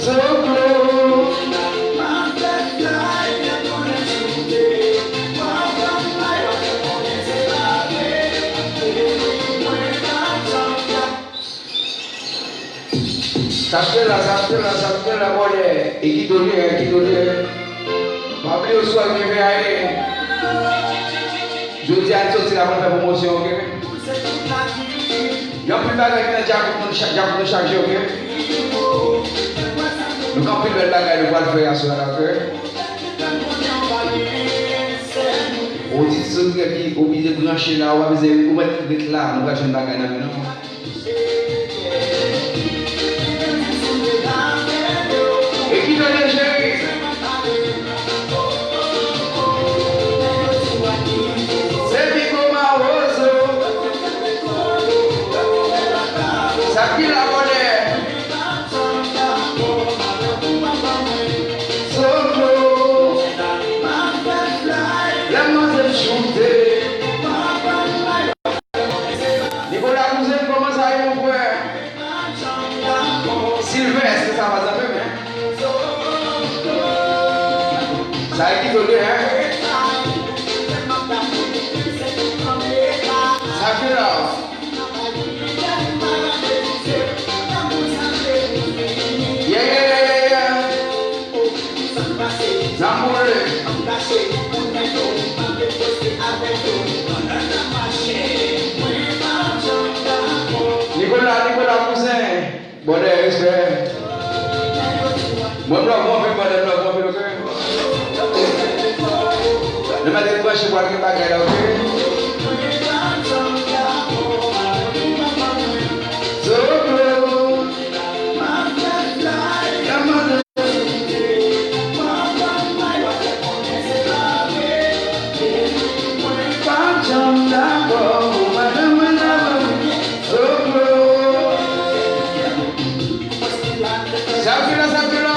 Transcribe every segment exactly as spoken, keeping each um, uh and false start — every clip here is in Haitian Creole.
Sa k te la, sa k te la, sa k te la, bòdè. E ki done, e ki done. Pa bliye oswa gen V A E. Jodi a, n soti la pou n fè pwomosyon, oke? Gen anpil bagay ki nan djakout nou chak, djakout nou chak jou, oke? Nou gen anpil bèl bagay nou pral fè aswè a, oke? Oditris, oditè ki oblije branche la, ou pa bezwen, ou mèt ret la, nou pral jwenn bagay nan men nou. E ki done, cheri? Se Bigo Mawozo. Sa ki la, bòdè? Solo. Lè manzè choute. Nicolas Cousin, kòman sa ye, mon frè? Sylvain, èske sa va zanmi, men? Sa e ki done, hein? Sa ki la? Yeah, yeah, yeah, yeah, yeah. Zanboule. Nicolas, Nicolas Cousin. Bòdè, respè. Mwen, m love ou anpil, bòdè, m love ou anpil, oke? Nou mèt ret branche, pral gen bagay la, oke? Solo. Sa vin la, sa vin la.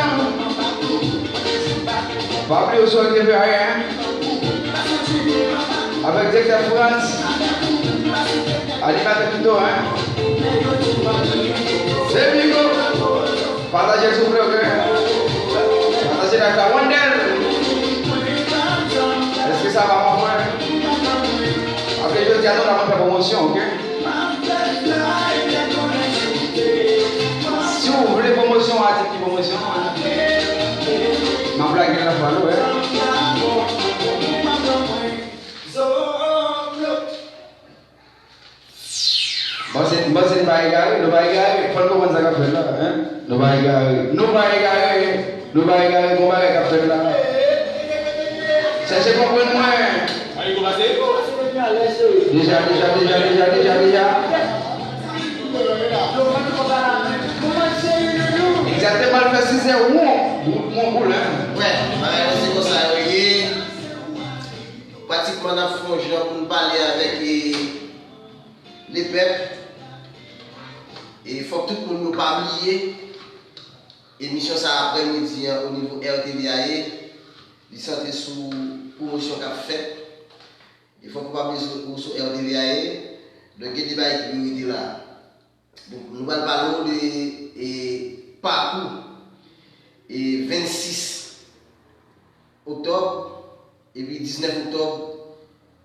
Pa bliye oswa gen V A E, hein? Avèk direktè Frantz, animatè pito, hein? Se Bigo. Pataje l, souple, oke? Pataje live la, Wendel. Èske sa va, mon frè? Apre jodi a, nou la, mwen fè pwomosyon, oke? Si w vle pwomosyon, atik ki pwomosyon, m ap lage l nan fwa nou, wè. M panse, m panse n pa egare, nou pa egare. Fò n konprann sa k ap fèt la, hein? Nou pa egare, nou pa egare, nou pa egare, gon bagay k ap fèt la. Chèche konprann mwen. Deja, deja, deja, deja, deja, deja. Egzakteman, l fè sizè won, won, won boul, hein? Wè, bagay yo se konsa yo ye. Pratikman, n ap fè yon jan pou n pale avèk, e, lepèp. E fòk tout moun yo pa bliye, emisyon sa a aprèmidi an o nivo R T V A ye, li santre sou pwomosyon k ap fèt. E fòk ou pa bliye sou, ou sou R T V A ye, donk gen de bagay ki priyorite la. Donk, nou pral pale w de, e, pakou, e, vennsis oktòb, epi diznèf oktòb,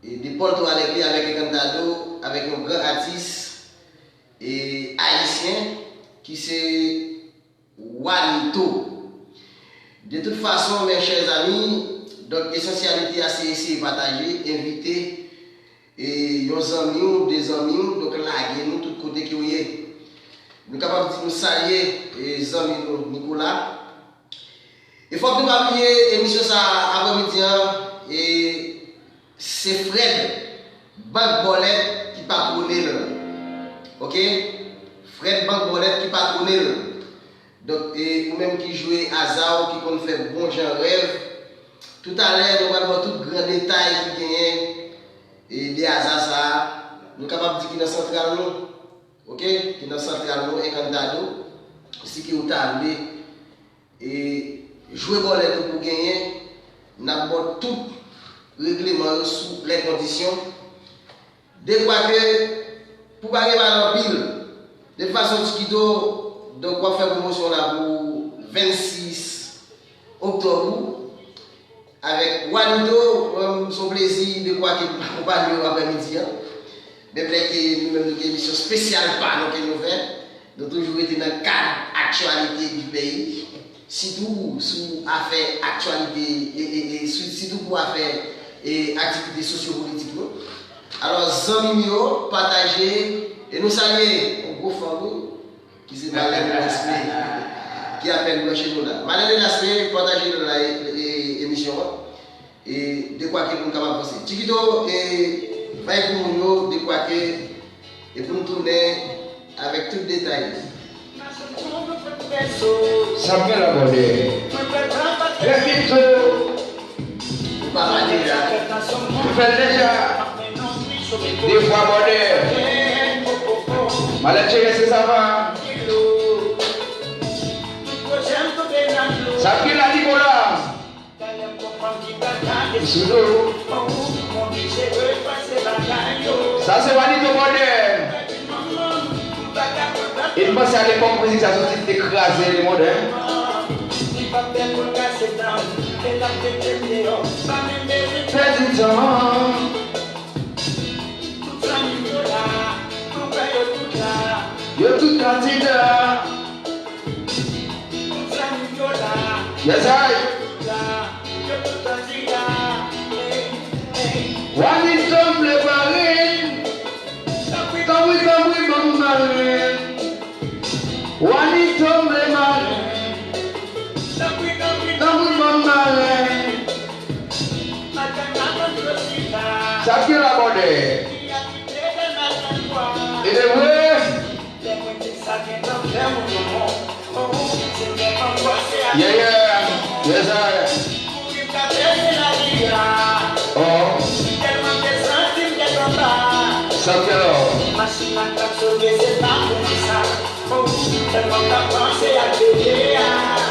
e, de Paul Touralègue avèk Encantado, avèk yon gran atis, e, ayisyen, ki se Juanito. De tout fason, mes chers amis, donk, esansyalite a se eseye pataje, envite, e, yon zanmi w, de zanmi w, donk, lage nou tout kote ke w ye. Nou kapab di nou salye, e, zanmi nou, Nicolas. E fòk nou pa bliye emisyon sa a, aprèmidi an, e, se Fred Bank Bòlèt ki patwone l. Oke? Fred Bank Bòlèt ki patwone l. Donk, e, ou menm ki jwe aza w, ki konn fè bon jan rèv, toutalè, nou pral ba w tout gran detay ki genyen, e, de aza sa a. Nou kapab di ki nan santral nou. Oke? Ki nan santral nou, Encantado. Si ke ou ta vle, e, jwe bòlèt ou pou genyen, n ap ba w tout regleman yo sou lè kondisyon. Dekwa ke pou pa gen pale anpil. De fason, Tikito, donk, w ap fè pwomosyon la pou vennsis oktòb ou avèk Wanito. Mwen, se yon plezi de kwa ke m akonpanye w aprèmidi an. Menm lè ke nou menm nou gen emisyon espesyal pa nou ke nou fè, nou toujou rete nan kad aktyalite di peyi, sitou sou afè aktyalite, e, e, e, sou- sitou pou afè e aktivite sosyopolitik nou. Alò, zanmi m yo, pataje, e nou salye yon gwo fanmi ki se Malèn Lasme, ki apèn branche nou la. Malèn Lasme, pataje nou la e, e, emisyon an. E dekwa ke pou n kapab vanse. Chikito, e, bay pou moun yo, dekwa ke, e pou n tounen avèk tout detay. Sa m gen la, bòdè. Trè byento. Ou pa pale la. M fè l deja. De fwa, bòdè. Malèn cheri, se sa va. Sa ki la, Nicolas? Sou do. Sa se Wanito, bòdè. E m panse a lepòk mizik sa soti, te kraze lemond, en. Pèdi tan. Yo tout kandida. Yes I. Wanito m vle mare n. Tanpri, tanpri, ban m mare n. Wanito m vle mare n. Tanpri, tanpri, ban m mare n. Sa k gen la, bòdè? E de vre? Yeah, yeah. Yes I. Oh. Sa k gen la?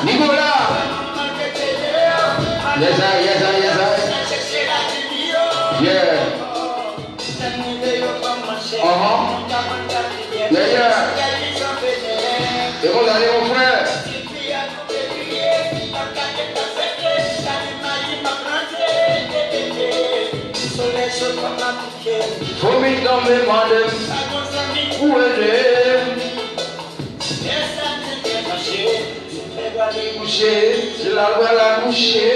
Nicolas! Yes I, yes I, yes I. Yeah. Uh-huh. Yeah, yeah. E konsa li, mon frè. Fò m vin tonbe mande m pou ede m. Kouche, se la l pral akouche.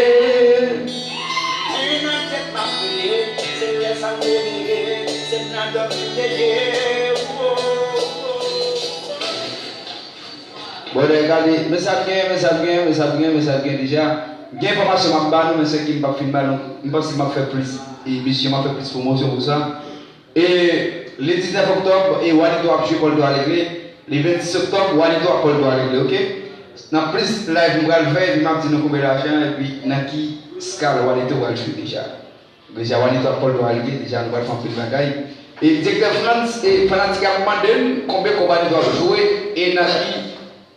Bòdè, gade, men sa k gen, men sa k gen, men sa k gen, men sa k gen deja. Gen enfòmasyon m ap ba nou, men se ke m p ap fin ba nou. M panse m ap fè plis emisyon, m ap fè plis pwomosyon pou sa. E le diznèf oktòb, e Wanito ap jwe Paul Dois Alegre. Le vennsis oktòb, Wanito ak Paul Dois Alegre, oke? Nan plis live m pral fè, epi m ap di nou konbyen lajan, epi nan ki skal Wanito pral jwe deja. Deja, Wanito ak Paul Dois Alegre, deja nou pral fè anpil bagay. E direktè Frantz, e fanatik ap mande n konbyen kòb Wanito ap jwe, e nan ki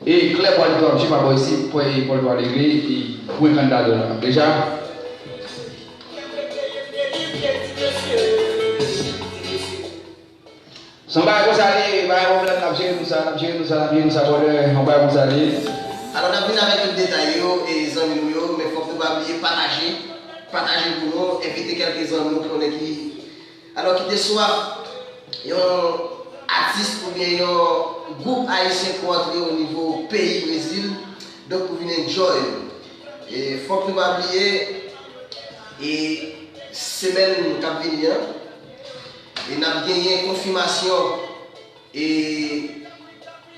E klèb Wanito ap jwe pa bò isit, pwen Paul Dois Alegre, e pou Encantado la. Deja. Se yon bagay konsa li ye, pa gen pwoblèm, n ap jere nou sa, n ap jere nou sa, n ap jere nou sa, brother, yon bagay konsa li ye. Alò, n ap vin avèk tout detay yo, e zanmi nou yo, men fòk nou pa bliye pataje, pataje pou nou, envite kèlke zanmi w konnen ki Alò, ki te swa yon atis oubyen yon gwoup ayisyen pou antre o nivo peyi Brezil, donk pou vin enjoy. E fòk nou pa bliye, e semèn k ap vini an, e n ap genyen konfimasyon, e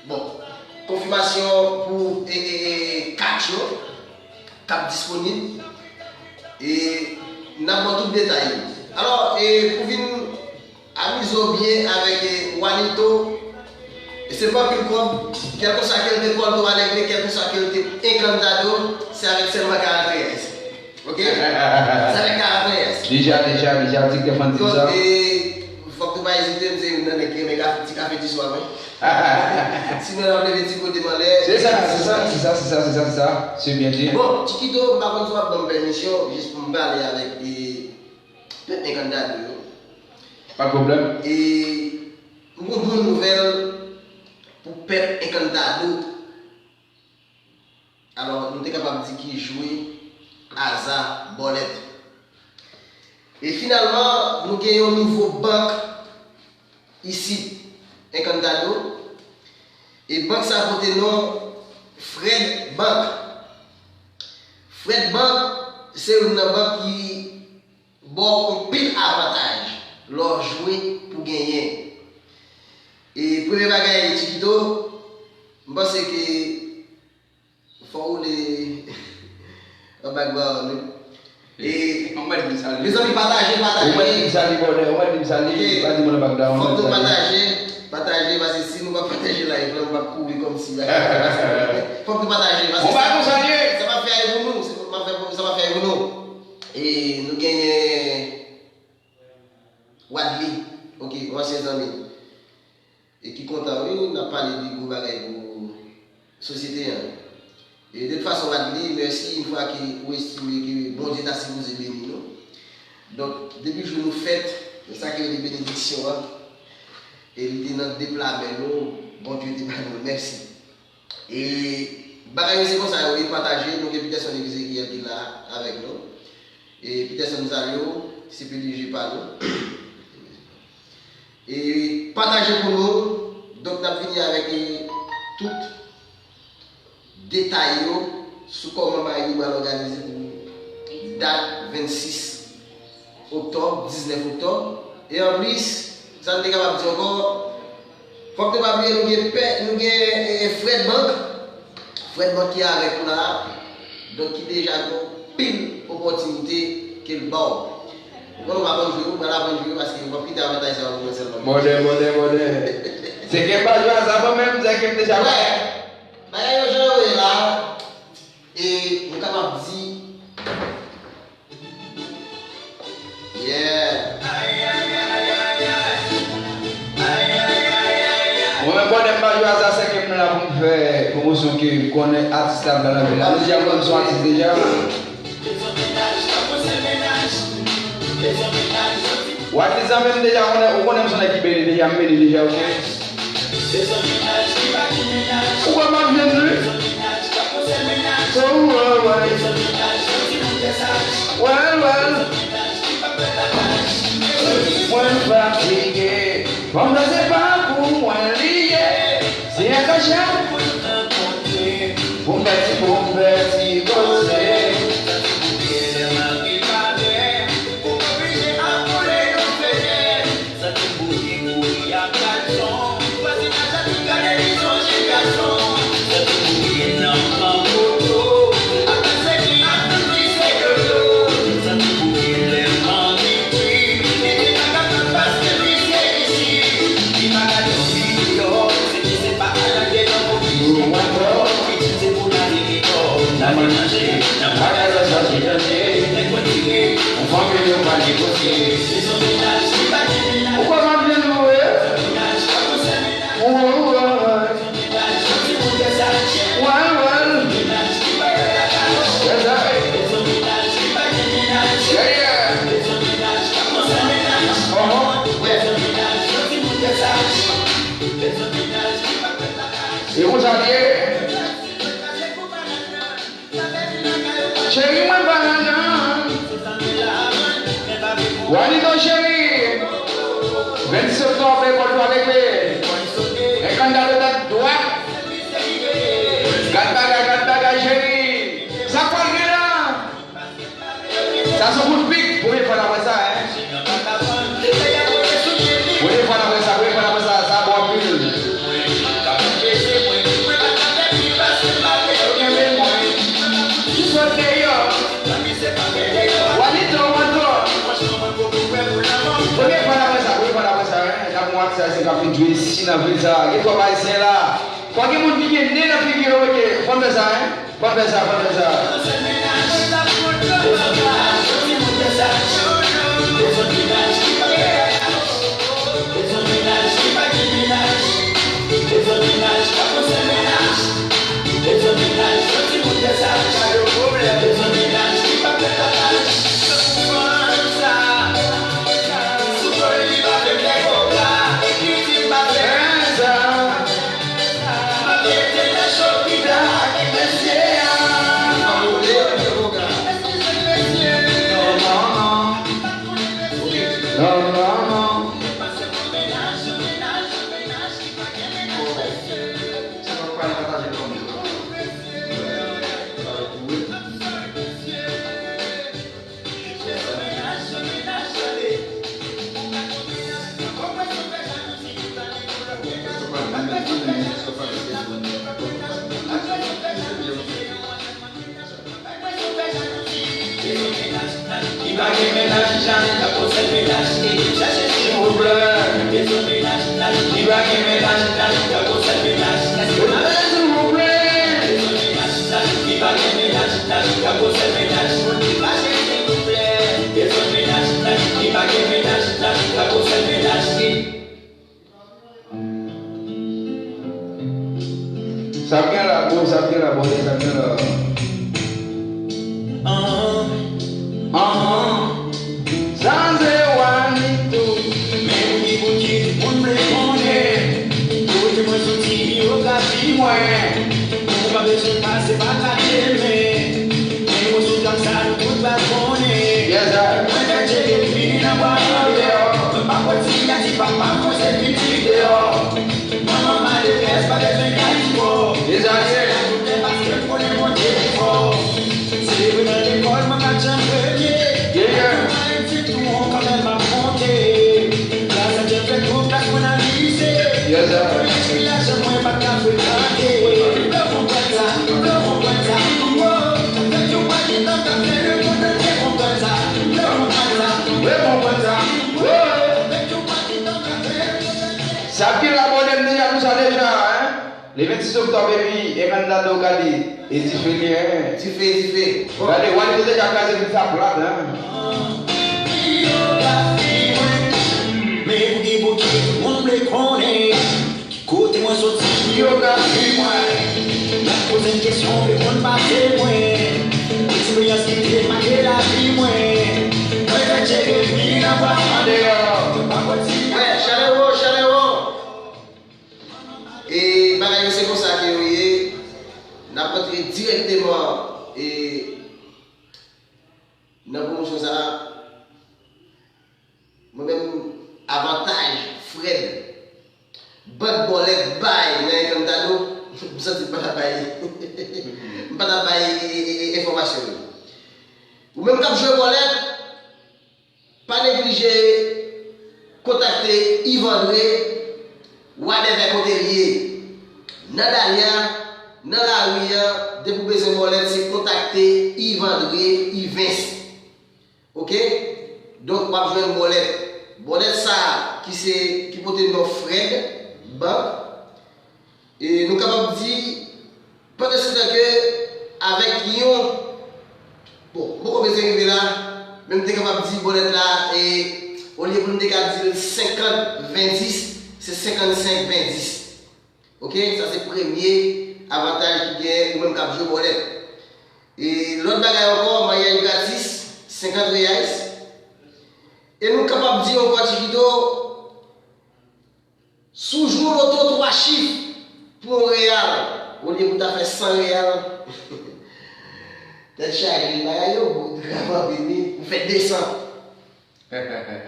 Bon, konfimasyon pou e, e, e, kat yo k ap disponib. E n ap ba w tout detay yo. Alò, e pou vin amize w byen avèk e, Wanito, e se pa anpil kòb, kèlkeswa ke l te Paul Dois Alegre, kèlkeswa ke l te Encantado, se avèk sèlman karant reyès. Ok? Sa fè karant reyès. Deja, deja, deja, ti kè fann di sa. Donk, e, fòk nou pa ezite, m se youn nan nèg ki renmen kafe, ti kafe di swa, wi. Sinon, l ap leve ti kote m anlè. Se sa, se sa, se sa, se sa, se sa, se sa. Se byen di. Bon, Chikito, m pa konn si w ap ban m pèmisyon, jis pou m pale avèk, e, pèp Encantado yo. Pa de pwoblèm. E, m gon bon nouvèl pou pèp Encantado. Alò, nou te kapab di ki jwe aza bòlèt. E finalman, nou gen yon nouvo bank isit, Encantado. E bank sa pote non Fred Bank. Fred Bank se youn nan bank ki ba w anpil avantaj lè w jwe pou genyen. E premye bagay, Chiquito, m panse ke fò w woule an background wi. E mezanmi, pataje, pataje. Ou mèt di m sa li bòdè, ou mèt di m sa li, pa di moun an background. Fòk nou pataje, pataje, paske si nou pa pataje live la, nou p ap kouri kòmsi bagay la pase. Fòk nou pataje, paske sa m ap fè a e pou nou, sa m ap fè, sa m ap fè a e pou nou. E nou genyen Wadley, ok, yon ansyen zanmi. E ki kontan, wi, n ap pale de gwo bagay pou sosyete an. E de tout fason, Wadley, mèsi yon fwa ke ou estime ke Bondye ta sipoze beni nou. Donk, depi jou nou fèt, sa ki rele benediksyon an, e li te nan de pla men nou, Bondye te ba nou l. Mèsi. E bagay yo se konsa yo ye, pataje, nou gen Peterson Ezekiel ki la avèk nou. E Peterson, m salye w, se P D G pa nou. E pataje pou nou, donk n ap vini avèk, e, tout detay yo sou kòman bagay yo pral òganize pou dat vennsis oktòb, diznèf oktòb. E anplis, sa m te kapab di ankò, fòk nou pa bliye nou gen pè, nou gen, e, Fred Bank. Fred Bank ki avèk nou la, donk ki deja gen anpil opòtinite ke l ba w. Ou konn ou pa konn jwe, ou pral aprann jwe paske ou p ap kite avantaj sa yo pou mwen sèlman. Bòdè, bòdè, bòdè. Se ke m pa jwe a sa bon menm, se ke m deja wè. Bagay yo jan yo ye la, e nou kapab di, yeah. Mwen menm, bòdè, m pa jwe aza, se ke m la pou m fè pwomosyon ke m konnen atis la m nan vil la. Nou deja konnen m se yon atis deja. Wadley zanmi m deja konnen, ou konnen m se yon nèg ki beni deja, m beni deja, ok? Ou kwè m ap jwenn li? Oh, oh, oh. Well, well. Mwen fatige. Fanm nan se pa pou mwen li ye. Se yon kachèt pou m fè ti, pou m fè ti koze. Santi m bouyi, bouyi ak kalson. Vwazinaj la tout gade li sonje gason. Santi m bouyi nan pran foto. Ak pase ki ak tout ki se dodo. Santi m bouyi lè m anvi kwi. Li di pa ka fè paske li se isit. Li pa ka dòmi deyò. Se ki se pa al andedan pou ki se pa dò. Pitit se pou n ale lekòl. N ale manje, n ap bagay la chache danje. Nèg mwen tire. Yon fanmi yo pa negosye. Ou kwè m ap jwenn ou, wi? Ou, ou, ou, ou. Well, well. Yes, I. Yeah, yeah. Uh-huh. E konsa l ye. Cheri mwen pa lajan. Wanito cheri. Vennsis oktòb, lekòl pral leve. Encantado tèt dwat. Gad bagay, gad bagay, cheri. Sa k pral gen la? Sa se kout pik. Premye fwa n ap wè sa, en. Premye fwa n ap wè sa, premye fwa n ap wè sa, sa bon anpil. Ki sot deyò? Wanito, wanito. Premye fwa n ap wè sa, premye fwa n ap wè sa, en. N ap wè atis ayisyen k ap vin jwe isi nan vil sa. Gen twòp ayisyen la. Fò gen moun ki gen nen nan figi yo, ok. Fò n fè sa, en. Fò n fè sa, fò n fè sa. Anhan, anhan. Sa se Wanito. Men pou ki, pou ki tout moun vle konnen kote mwen soti, biyografi mwen. Ou pa bezwen pase pa katye men. Men mwen sou gam sa nou tout va konnen. Yes, sir. Mwen fè tcheke vini nan bwa mwen deyò. Mwen pa pwòt siyati papa mwen se pitit deyò. Manman malerèz pa bezwen kay sipò. Dezalyè. Paske m konnen Bondye pi fò. Se vre nan lekòl mwen pa t janm premye. Yeah, yeah. Mwen pa enditou kanmenm m ap monte. Gras a Dye m fè tout klas mwen nan lise. Yes, sir. Premye ti lajan mwen pa t ka frekante. Lè w konprann sa, lè w konprann sa. Wo, avèk yon pati tan k ap fè lemonn antye konprann sa. Lè w konprann sa, lè w konprann sa. Wo, avèk yon pati tan k ap fè lemonn antye Sa ki la abòne m deja, nou sa deja, hein? Le vennsis oktòb, epi Encantado Cali, e dife li, hein? Dife, dife. Gade, Wanito deja kraze vit sa plat, hein? Men pou ki, pou ki tout moun vle konnen ki kote mwen soti, biyografi mwen. Y ap poze m kesyon, reponn pase mwen. Eksperyans ki te make lavi mwen. Mwen fè tcheke vini nan bwa andeyò. Mwen pa pwòt si Wè, chalè wo, chalè wo. E bagay yo se konsa ke yo ye. N ap rantre dirèkteman e nan pwomosyon sa a. Mwen menm, avantaj Fred Bank Bòlèt bay nan Encantado, m santi m pa ta bay, m pa ta bay e, e, e, enfòmasyon yo. Ou menm k ap jwe bòlèt, pa neglije kontakte Yves André, whatever kote l ye. Nan dali a, nan lari a, depi w bezwen bòlèt, se kontakte Yves André, Yvens. Oke? Donk, w ap jwenn bòlèt. Bòlèt sa a, ki se, ki pote non Fred Bank, e nou kapab di, pandansetan ke avèk yon, bon, m poko bezwen rive la, men m te kapab di bòlèt la, e olye pou m te ka di l senkant ven dis, se senkannsenk ven dis. Oke? Sa se premye avantaj ki genyen ou menm k ap jwe bòlèt. E lòt bagay ankò, maryaj gratis, senkant reais. E nou kapab di ankò, Chikito, si w jwe loto twa chif pou yon reyal, olye pou w ta fè san reyal, tèt chaje, bagay yo bon, grav anpil wi, ou fè desan.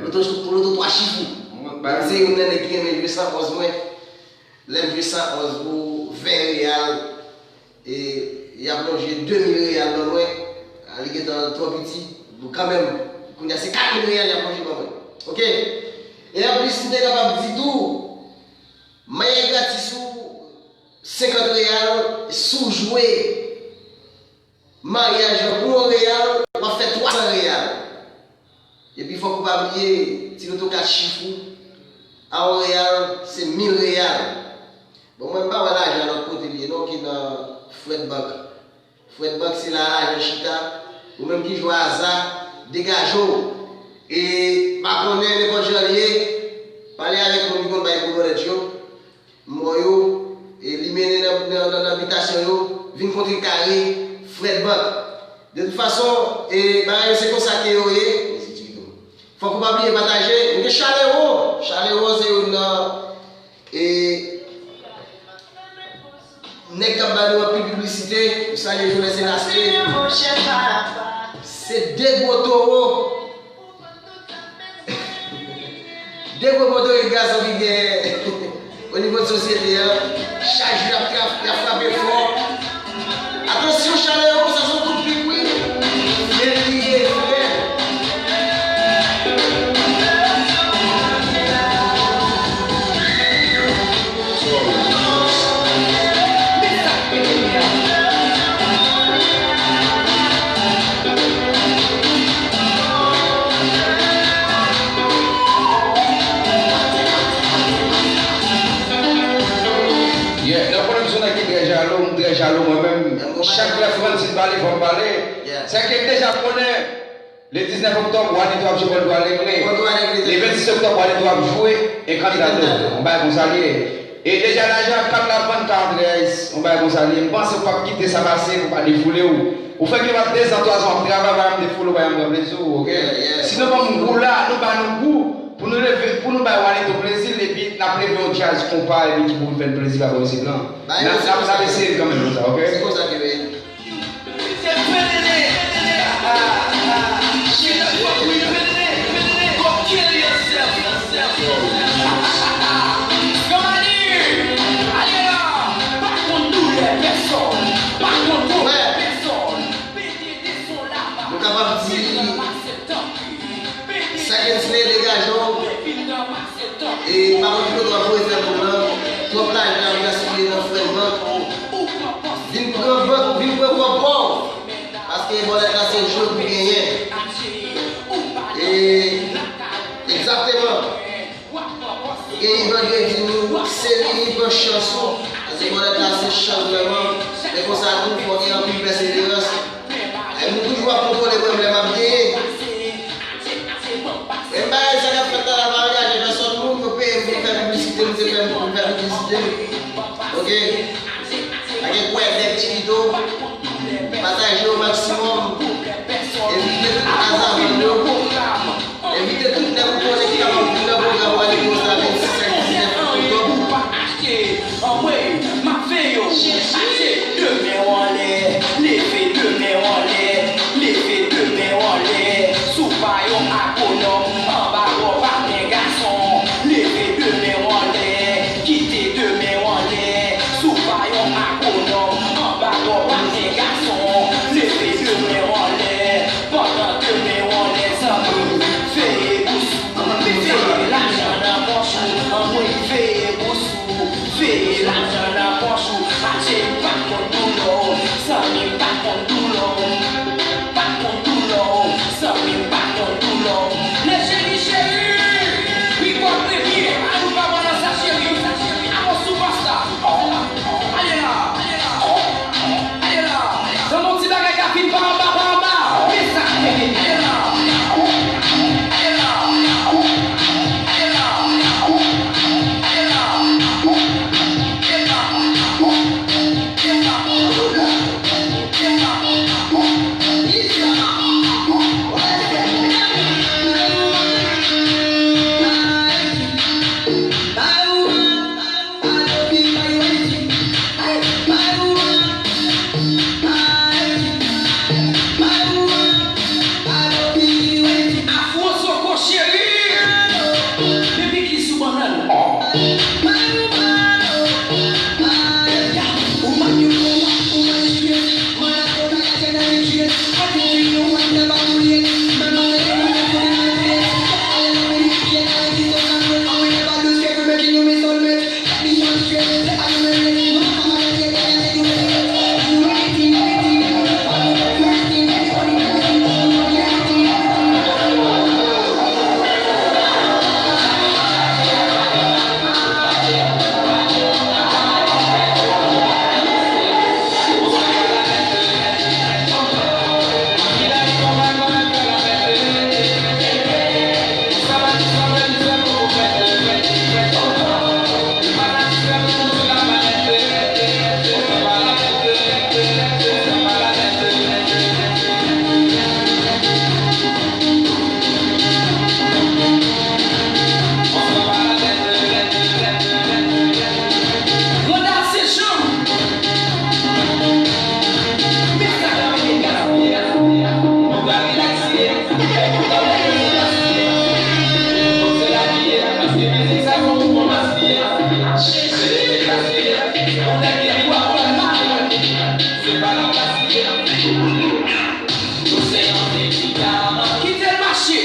Loto, loto twa chif ou. Mwen se youn nan nèg ki renmen jwe san onz mwen. Lè m jwe san onz pou ven reyal, e y ap lonje de mil reyal ban mwen. A, li gentan twò piti. Bon, kanmenm, kounye a se kat mil reyal y ap lonje ban mwen. Oke? E anplis, m te kapab di tou, maryaj gratis ou, senkant reyal, si w jwe maryaj lan pou yon reyal, w ap fè twa san reyal. Epi fòk ou pa bliye, ti loto kat chif ou, a yon reyal, se mil reyal. Bon, mwen m pa wè lajan lòt kote l ye non, ki nan Fred Bank. Fred Bank, se la lajan chita. Ou menm ki jwe aza, degaje w. E pa konnen nenpòt jan l ye, pale avèk moun ki konn bay gwo bòlèt yo. M wè yo, e li mennen nan, nan, nan, nan bitasyon yo, vin kontre kare, Fred Bank. De tout fason, e bagay yo se konsa ke yo ye. Fòk ou pa bliye pataje. Nou gen Chalero. Chalero se youn nan, e, nèg k ap ba nou anpil piblisite. Nou salye Jones Enaste. Se de gwo towo. De gwo motorik gason ki gen o nivo de sosyete an. Chak jou y ap tra-, y ap frape fò. Atansyon, Chalero, sa se yon kout pik, wi. Men li ye, frè. Yeah, nan konnen m se yon nèg ki trè jalou, m trè jalou mwen menm. Chak lè Francine pale, fò m pale. Sèke m deja konnen, le diznèf oktòb, Wanito ap jwe Bòl Dwa Regle. Le vennsis oktòb, Wanito ap jwe Encantado. Yon bagay konsa l ye. E deja lajan kat la vann kat trèz, yon bagay konsa li ye. M panse w p ap kite sa pase pou pa defoule w. Ou fè gen dezan, twazan w ap travay, pa janm defoule w, pa janm pran plezi w, oke? Yeah, yeah. Si nou ban m gou la, nou ba nou gou, pou nou leve, pou nou bay Wanito plezi l, epi n ap leve yon djaz konpa, epi ki pou vin fè n plezi pa bò isit lan. N ap, n ap, n ap eseye l kanmenm konsa, oke? Se konsa ke Nou kapab di Sa gen ti lè degaje w. E pa konn ki kote w ap voye fè moun nan. Twòp lajan ap gaspiye nan frè bank. Vin pran bank, vin pran kòb pa w. Paske bòlèt la se jwe pou genyen. E egzakteman. Gen yon vandredi nou, se li ki pran chans ou. Paske bòlèt la se chans vrèman. Men konsa tou, fò gen anpil pèseverans. Ay, nou toujou ap kontwole mwen lè m ap genyen. Men bagay sa k ap fèt la, la pa angaje pèsòn moun, yo peye m pou m fè piblisite m, se fè m pou m fè piblisite m. Oke? Pa gen kwè nèg Chikito, pataje yo maksimòm, evite tout azavan yo. Envite tout nèg ou konnen ki kapab vin nan pwogram Wanito sa vennsis ak diznèf oktòb. Anmwey, m ap fè yo. Achte de men w anlè, leve de men w anlè, leve de men w anlè. Si w pa yon agwonòm, anba w pa gen gason. Leve de men w anlè, kite de men w anlè. Si w pa yon agwonòm, anba w pa gen gason. Leve de men w anlè. Pandan demen w anlè zanmi, veye bous ou, veye lajan nan pòch ou, anmwey veye bous ou, veye lajan nan pòch ou, achte m pa konn doulè w, zanmi m pa konn doulè w, pa konn doulè w, zanmi m pa konn doulè w. Lecheri cheri, Rigòl premye, anou pa balanse cheri, avan sou pasta. Ale la, ale la, ale la. Nan yon ti bagay k ap vin pa anba, pa anba. Men sa, ale la, ale la, ale la, ale la, ale la. Afro Soko cheri. Depi ki sou bannann. Kite l mache.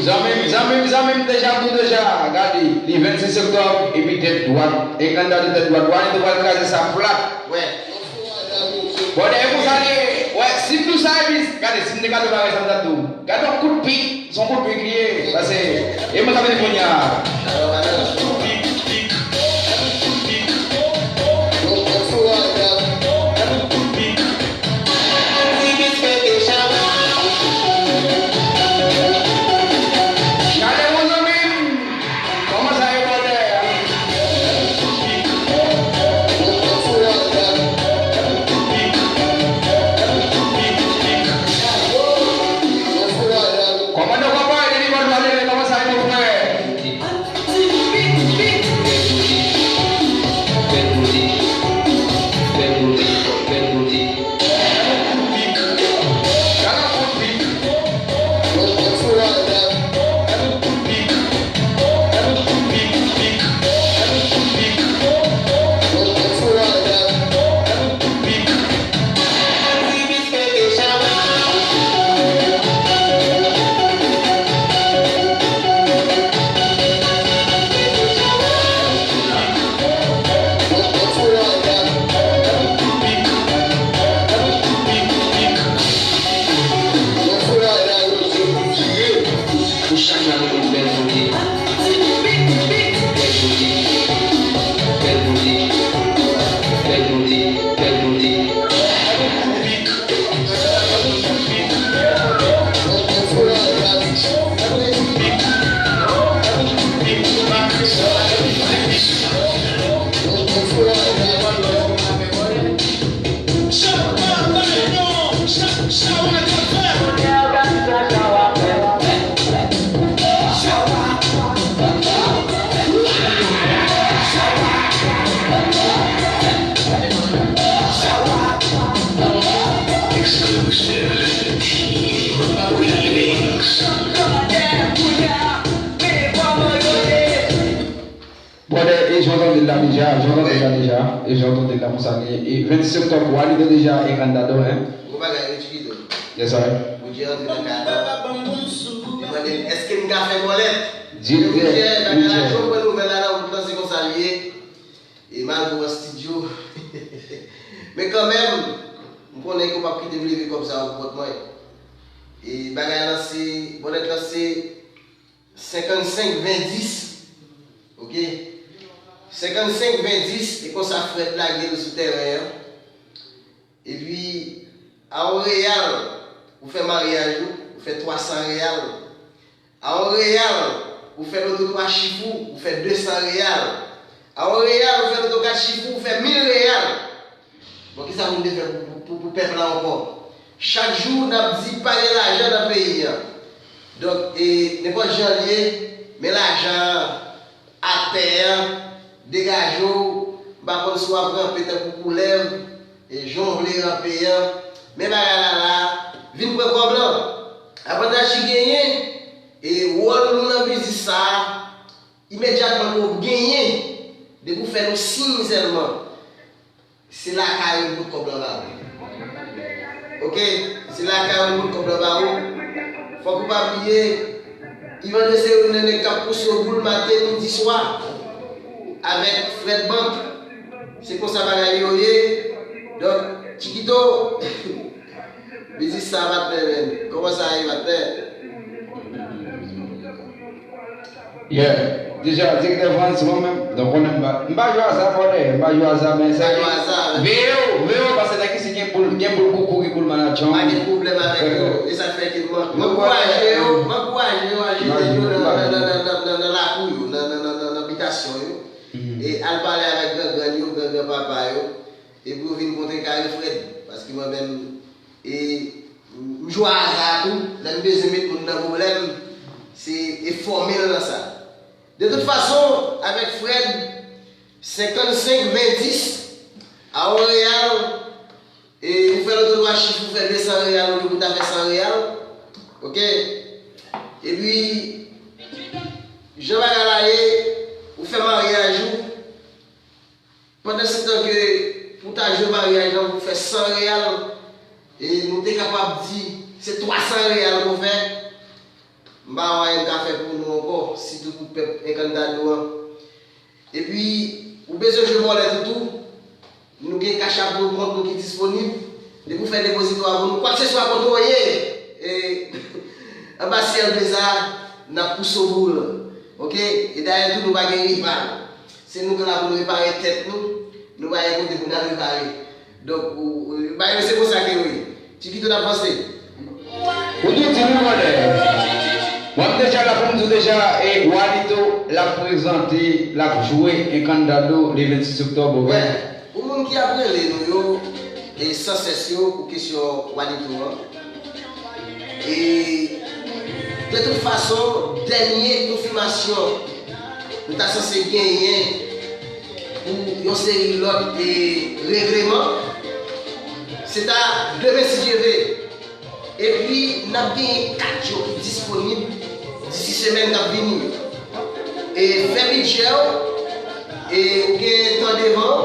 Zanmi m, zanmi m, zanmi m, deja, tou deja, gade, li vennsis oktòb, epi tèt dwat, e kandida de tèt dwat, Wanito pral kraze sa plat. Wè. Bon, dèyè konsa li ye, wè, si m di w sa, epi, gade, si m te ka di w bagay sa, m t ap di w. Gade yon kout pik, se yon kout pik li ye, paske, e mwen k ap vin kounye a. Kout pik, pik, kout pik. Chale, mon zanmi m. Kòman sa ye, brother? Kòmandan Kòpay, depi Gòdwa leve, kòman sa ye, mon frè? Pou chak lane nou bèl kote. Bèl kote. Bèl kote. Bèl kote. Bèl kote. Exclusive Team Remix. Brother, e jan w tande l la deja, jan w tande l la deja, e jan w tande l la konsa li ye. E vennsis oktòb, Wanito deja e kandida, hein? Gwo bagay, wi, Chiquito. Yes, sir. Boudjè antre nan kay la. Li mande m, èske m ka fè bòlèt? Di l, Boudjè, bagay la cho, pran nouvèl la nan wout lan, se konsa l ye. E malgre w an estidyo. Men kanmenm, m konnen ke w p ap kite m leve kòb sa yo pou kont mwen. E bagay lan se, bòlèt lan se senkannsenk ven dis. Oke? Senkannsenk ven dis, e konsa Fred lage l sou tèren an. Epi, a yon reyal, ou fè maryaj ou, ou fè twa san reyal. A yon reyal, ou fè loto twa chif ou, ou fè de san reyal. A yon reyal, ou fè loto kat chif ou, ou fè mil reyal. Bon, kisa pou n te fè pou, pou, pou, pou pèp la ankò? Chak jou, n ap di pa gen lajan nan peyi a. Donk, e, nenpòt jan l ye, men lajan an atè a, degaje w, m pa konn si w ap ranpe tankou koulèv, e, jan w vle ranpe a, men bagay la la, vin pran kòb lan. Avantaj ki genyen, e, wòl nou nan biznis sa a, imedyatman ke w genyen, depi w fè nou siy sèlman, se lakay ou l pou kòb lan ba ou. Oke? Se lakay ou l pou kòb lan ba ou. Fòk ou pa bliye, Yvan Dé se youn nan nèg k ap pouse yo boul maten, midi, swa. Avèk Fred Bank. Se konsa bagay yo ye. Donk, Chiquito, biznis sa, patnè, men. Kòman sa ye, patnè? Yeah. Deja, direktè Frantz, mwen menm, donk, konnen m pa, m pa jwe aza, brother, m pa jwe aza, men se veye w, veye w, paske nèg isi gen boul, gen boul koukou, gen boul manadjan. Pa gen pwoblèm avèk yo, e sa k fè ke m, m ankouraje yo, m ankouraje yo aji nèg yo nan, nan, nan, nan, nan, nan lakou yo, nan, nan, nan, nan, nan bitasyon yo, e al pale avèk gran grann yo, gran gran papa yo, e pou yo vin kontre kare Fred, paske mwen menm, e m jwe aza tou, lè m bezwen met moun nan pwoblèm, se e fòme l nan sa. De tout fason, avèk Fred, senkannsenk ven dis, a yon reyal, e ou fè loto twa chif, ou fè de san reyal, olye pou ta fè san reyal. Oke? Epi, jan bagay la ye, ou fè maryaj Nou ta jwe maryaj lan pou fè san reyal, e nou te kapab di se twa san reyal pou fè. M pa wè anyen m ka fè pou nou ankò, sitou pou pèp Encantado an. Epi, ou bezwen jwe vòlè toutou, nou gen Cash App nou, kont nou ki disponib. Depi w fè depozito a pou nou, kwakseswa kote w ye, e, anba syèl ble sa, n ap pouse w boul. Oke? E dayè tou, nou pa gen rival. Se nou k la pou nou repare tèt nou, nou pa gen kote pou n al repare. Donk, ou, ou, bagay yo se konsa ke yo ye. Chikito n ap vanse. Ou tou di nou konnen. Mwen m deja la pou m di w deja, e Juanito l ap prezante, l ap jwe Encantado le vennsis oktòb, oke? Pou moun ki ap rele nou yo, e sansès yo pou kesyon Juanito an. E, de tout fason, dènye konfimasyon nou ta sanse genyen pou yon seri lòt, e, regleman, se ta demen si Dye vle. Epi, n ap genyen kat yo ki disponib disi semèn k ap vini yo. E fè bidjè w, e ou gen tan devan w,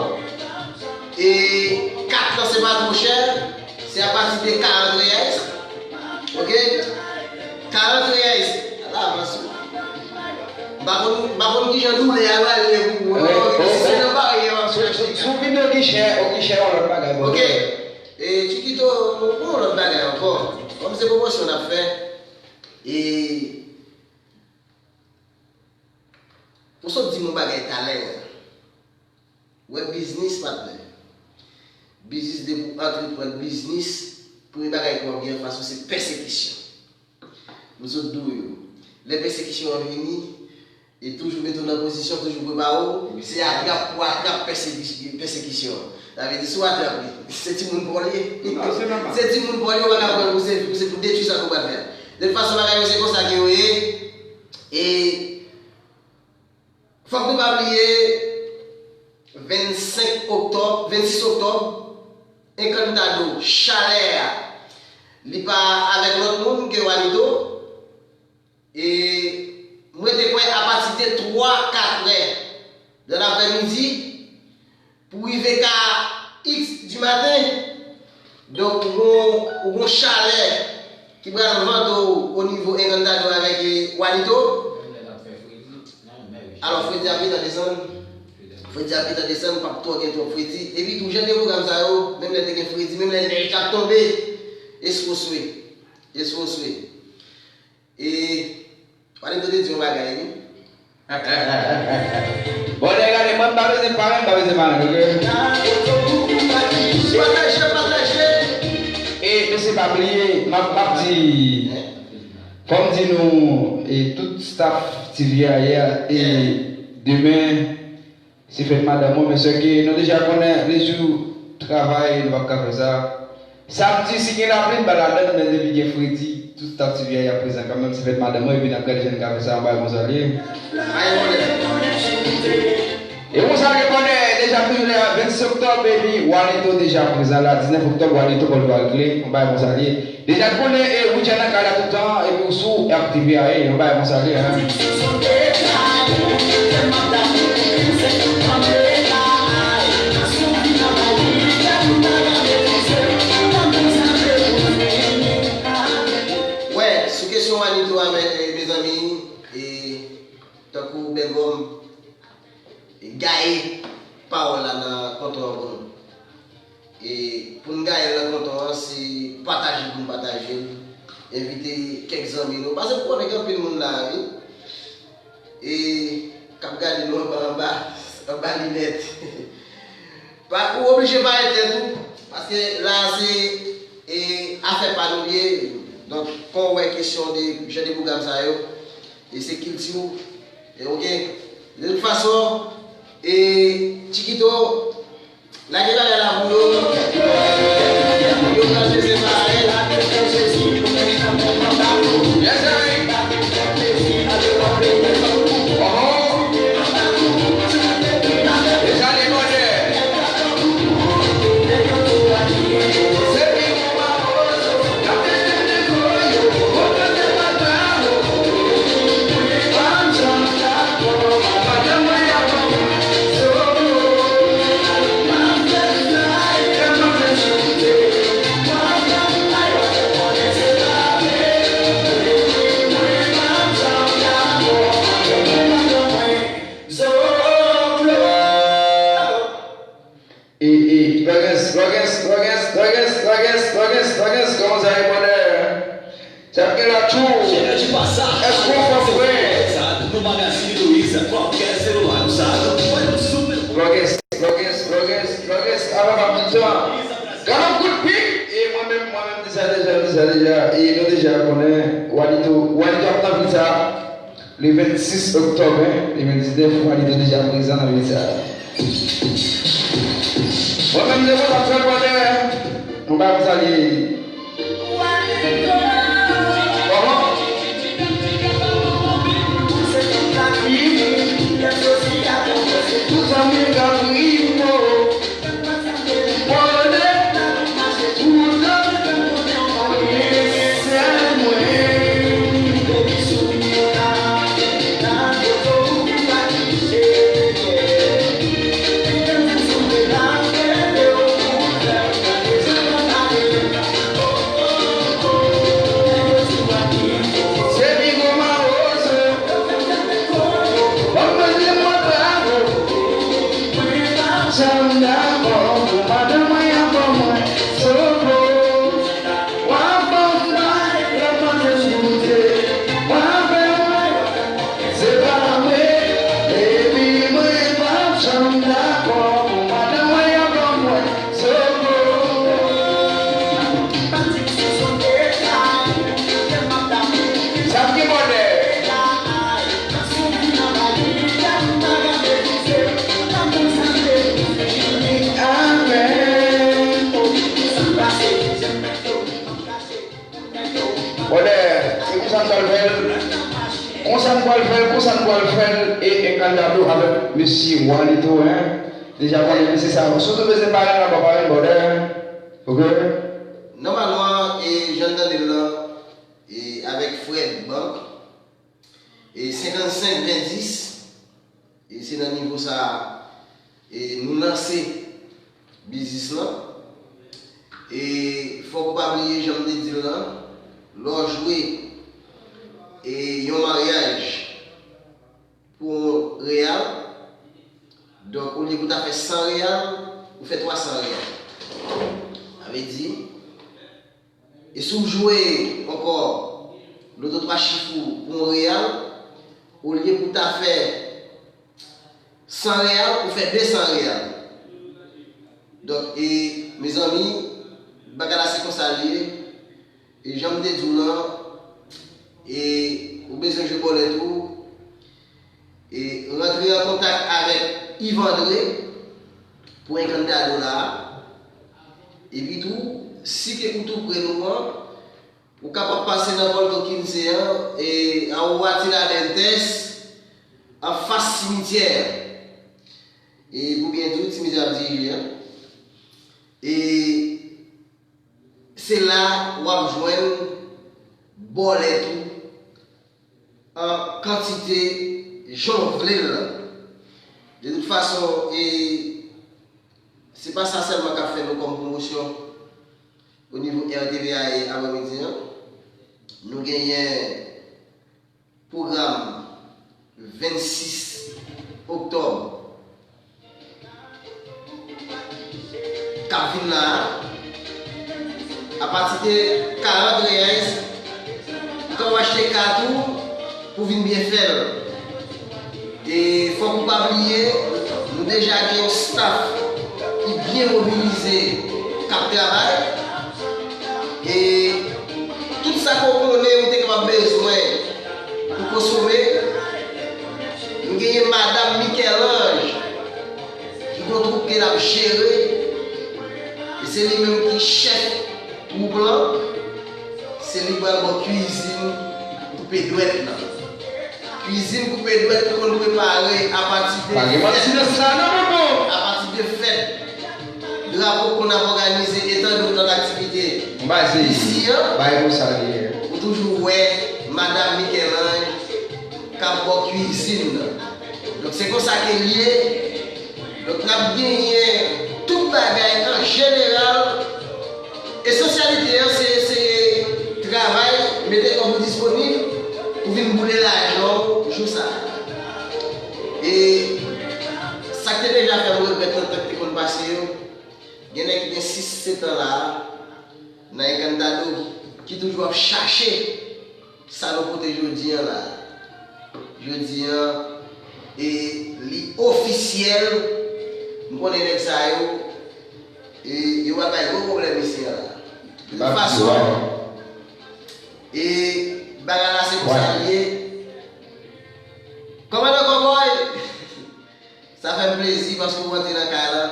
e kat lan se pa twò chè, se apati de karant reyes. Oke? Karant reyes. Ala avans ou. M pa konn, m pa konn kijan doulè a pral ye pou ou. Wi, non, wi, se nan baryè w ap chache. Si w vin o gichè, o gichè yon lòt bagay, bro. Oke. E Chikito, bon, lòt bagay ankò. Kòm se pwomosyon n ap fè, e pou sot di m yon bagay talè, wè biznis, patnè. Biznis, depi w antreprann biznis, premye bagay ke w ap gen anfas ou se pèsekisyon. M sot di w yo. Lè pèsekisyon an vini, e toujou mete w nan pozisyon, toujou prepare w, se atrap pou atrap pèsekis-, pèsekisyon an. Sa vle di, si w atrap li, se timoun pa w li ye. Non, se nòmal. Se timoun pa w li ye, ou pa ka pran l pou se, pou se pou detwi sa ke w pral fè a. De tout fason, bagay yo se konsa ke yo ye. E fòk nou pa bliye, vennsenk oktòb, vennsis oktòb, Encantado, chalè a, li pa avèk lòt moun ke Juanito. E mwen te kwè apati de twa, kat è de laprèmidi pou rive ka iks di maten. Donk, ou gon, ou gon chalè ki pral vante w o nivo Encantado avèk, e, Juanito. Alò, fredi ap gentan desann. Fredi ap gentan desann, p ap twò gen twòp fredi. Epi tou, jan de pwogram sa yo, menm lè te gen fredi, menm lè nèj t ap tonbe, eswoswe. Eswoswe. E, Juanito te di yon bagay, wi. Bon, nèg, gade, mwen, m pa bezwen pare, m pa bezwen pare, oke? Pataje, pataje. E, mesye, pa bliye, m ap, m ap di, fò m di nou, e, tout staff T V A yè, e, demen, se fèt madanm mwen, men sèke nou deja konnen lejou travay, nou p ap ka fè sa. Samdi, si gen lapli, n pa ladann, men depi gen fredi, tout staff T V A y ap prezan kanmenm, se fèt madanm mwen, epi n ap gade jan n ka fè sa, yon bagay konsa l ye. E konsa ke bòdè deja toujou la, vennsis oktòb, epi Juanito deja prezan la, diznèf oktòb, Juanito pòl pral kle, yon bagay konsa l ye. Deja konnen, e, Woodjan nan kay la tout tan, epi w sou F T V A, e, yon bagay konsa l ye, hein. Wè, sou kesyon Juanito a, men, e, mezanmi, e, tankou Bègòm, gaye pawòl la nan kontwòl an pou nou. E pou n gaye l nan kontwòl an, se pataje l pou n pataje l. Envite kèk zanmi nou. Paske m konnen gen anpil moun la, wi. E k ap gade nou anba, anba, anba linèt. Pa, ou oblije parèt tèt ou. Paske la, se, e, afè pa nou l ye. Donk, kon w wè kesyon de jan de pwogram sa yo, e se kilti w. E oke. De tout fason, e Chikito, lage bagay la pou yo. Yo pral jwe se parèy. Yes, sir. Oho. Deja li mande. Lagens, lagens, lagens, lagens, kòman sa ye, brother? Sa ap gen la tjou. Èske w fè frè? Lagens, lagens, lagens, lagens, avan m ap di sa. Gade yon kout pik. E mwen menm, mwen menm, di sa deja, di sa deja. E nou deja konnen, Walito, Walito ap nan vil sa. Le vennsis oktòb, en, de mil diznèf, Walito deja prezan nan vil sa. Mwen menm, depi w ap fè pwòblèm, nou pa konn sa l ye. Kòman? Tout zanmi k ap ri m, oh. Brother, e konsa n pral fè l. Konsa n pral fè l, konsa n pral fè l, e, e kandida nou avèk mesye Walito, en. Deja konnen mesye sa, si w tou bezwen pale, n ap pale, brother. Ok? Nòmalman, e, jan n tande l lan, e, avèk Fred Bank, e, senkannsenk venndis, e se nan nivo sa a, e nou lanse biznis lan. E fòk ou pa bliye, jan m te di l lan, lè w jwe, e yon maryaj pou yon reyal, donk, olye pou w ta fè san reyal, ou fè twa san reyal. Sa vle di, e si w jwe ankò loto twa chif ou pou yon reyal, olye pou w ta fè san reyal, ou fè de san reyal. Donk, e, mezanmi, bagay la se konsa l ye. E jan m te di w lan, e ou bezwen jwe bòlèt ou, e rantre an kontak avèk Yves André pou enkantado la a. Epi tou, si ke ou tou pre nou an, ou kapab pase nan Volto Quinze an, e Aurora Tiradentes, anfas simityè a. E pou byen di w, ti mizè ap dirije a. E se la w ap jwenn bòlèt ou an kantite jan w vle l lan. De tout fason, e se pa sa sèlman k ap fè nou kòm pwomosyon o nivo R T V A e aprèmidi an. Nou genyen pwogram vennsis oktòb k ap vin la a, apati de karant reyèz, ou kapab achte kat ou pou vin byen fè l. E fòk ou pa bliye, nou deja gen yon staff ki byen mobilize, k ap travay. E tout sa ke w konnen ou te kapab bezwen pou konsome, nou genyen madanm Michel-Ange ki gon twoup ke l ap jere, e se li menm ki chèf twoup lan. Se li pral ba w kwizin koupe dwèt lan. Kwizin koupe dwèt konn prepare apati de fèt. Pa gen manti nan sa non, Popo. Apati de fèt, drapo konn ap òganize, etan nou nan aktivite isi an. Bay konsa li ye. Ou toujou wè madanm Michel-Ange k ap ba w kwizin nan. Donk, se konsa ke l ye. Donk, n ap genyen tout bagay an jeneral. Esansyalite an, se eseye travay, mete kò w disponib pou vin boule lajan w jou sa a. E sa k te deja fè m regrèt nan tan k te konn pase yo, Gen nèg ki gen sis, sèt an la, nan Encantado, ki toujou ap chache sa nou pote jodi a la. Jodi a, e li ofisyèl, m konnen nèg sa yo, e yo pral bay gwo pwoblèm isi a la. De tout fason, e bagay la se konsa l ye. Kòmandan Cowboy! Sa fè m plezi paske w antre nan kay la.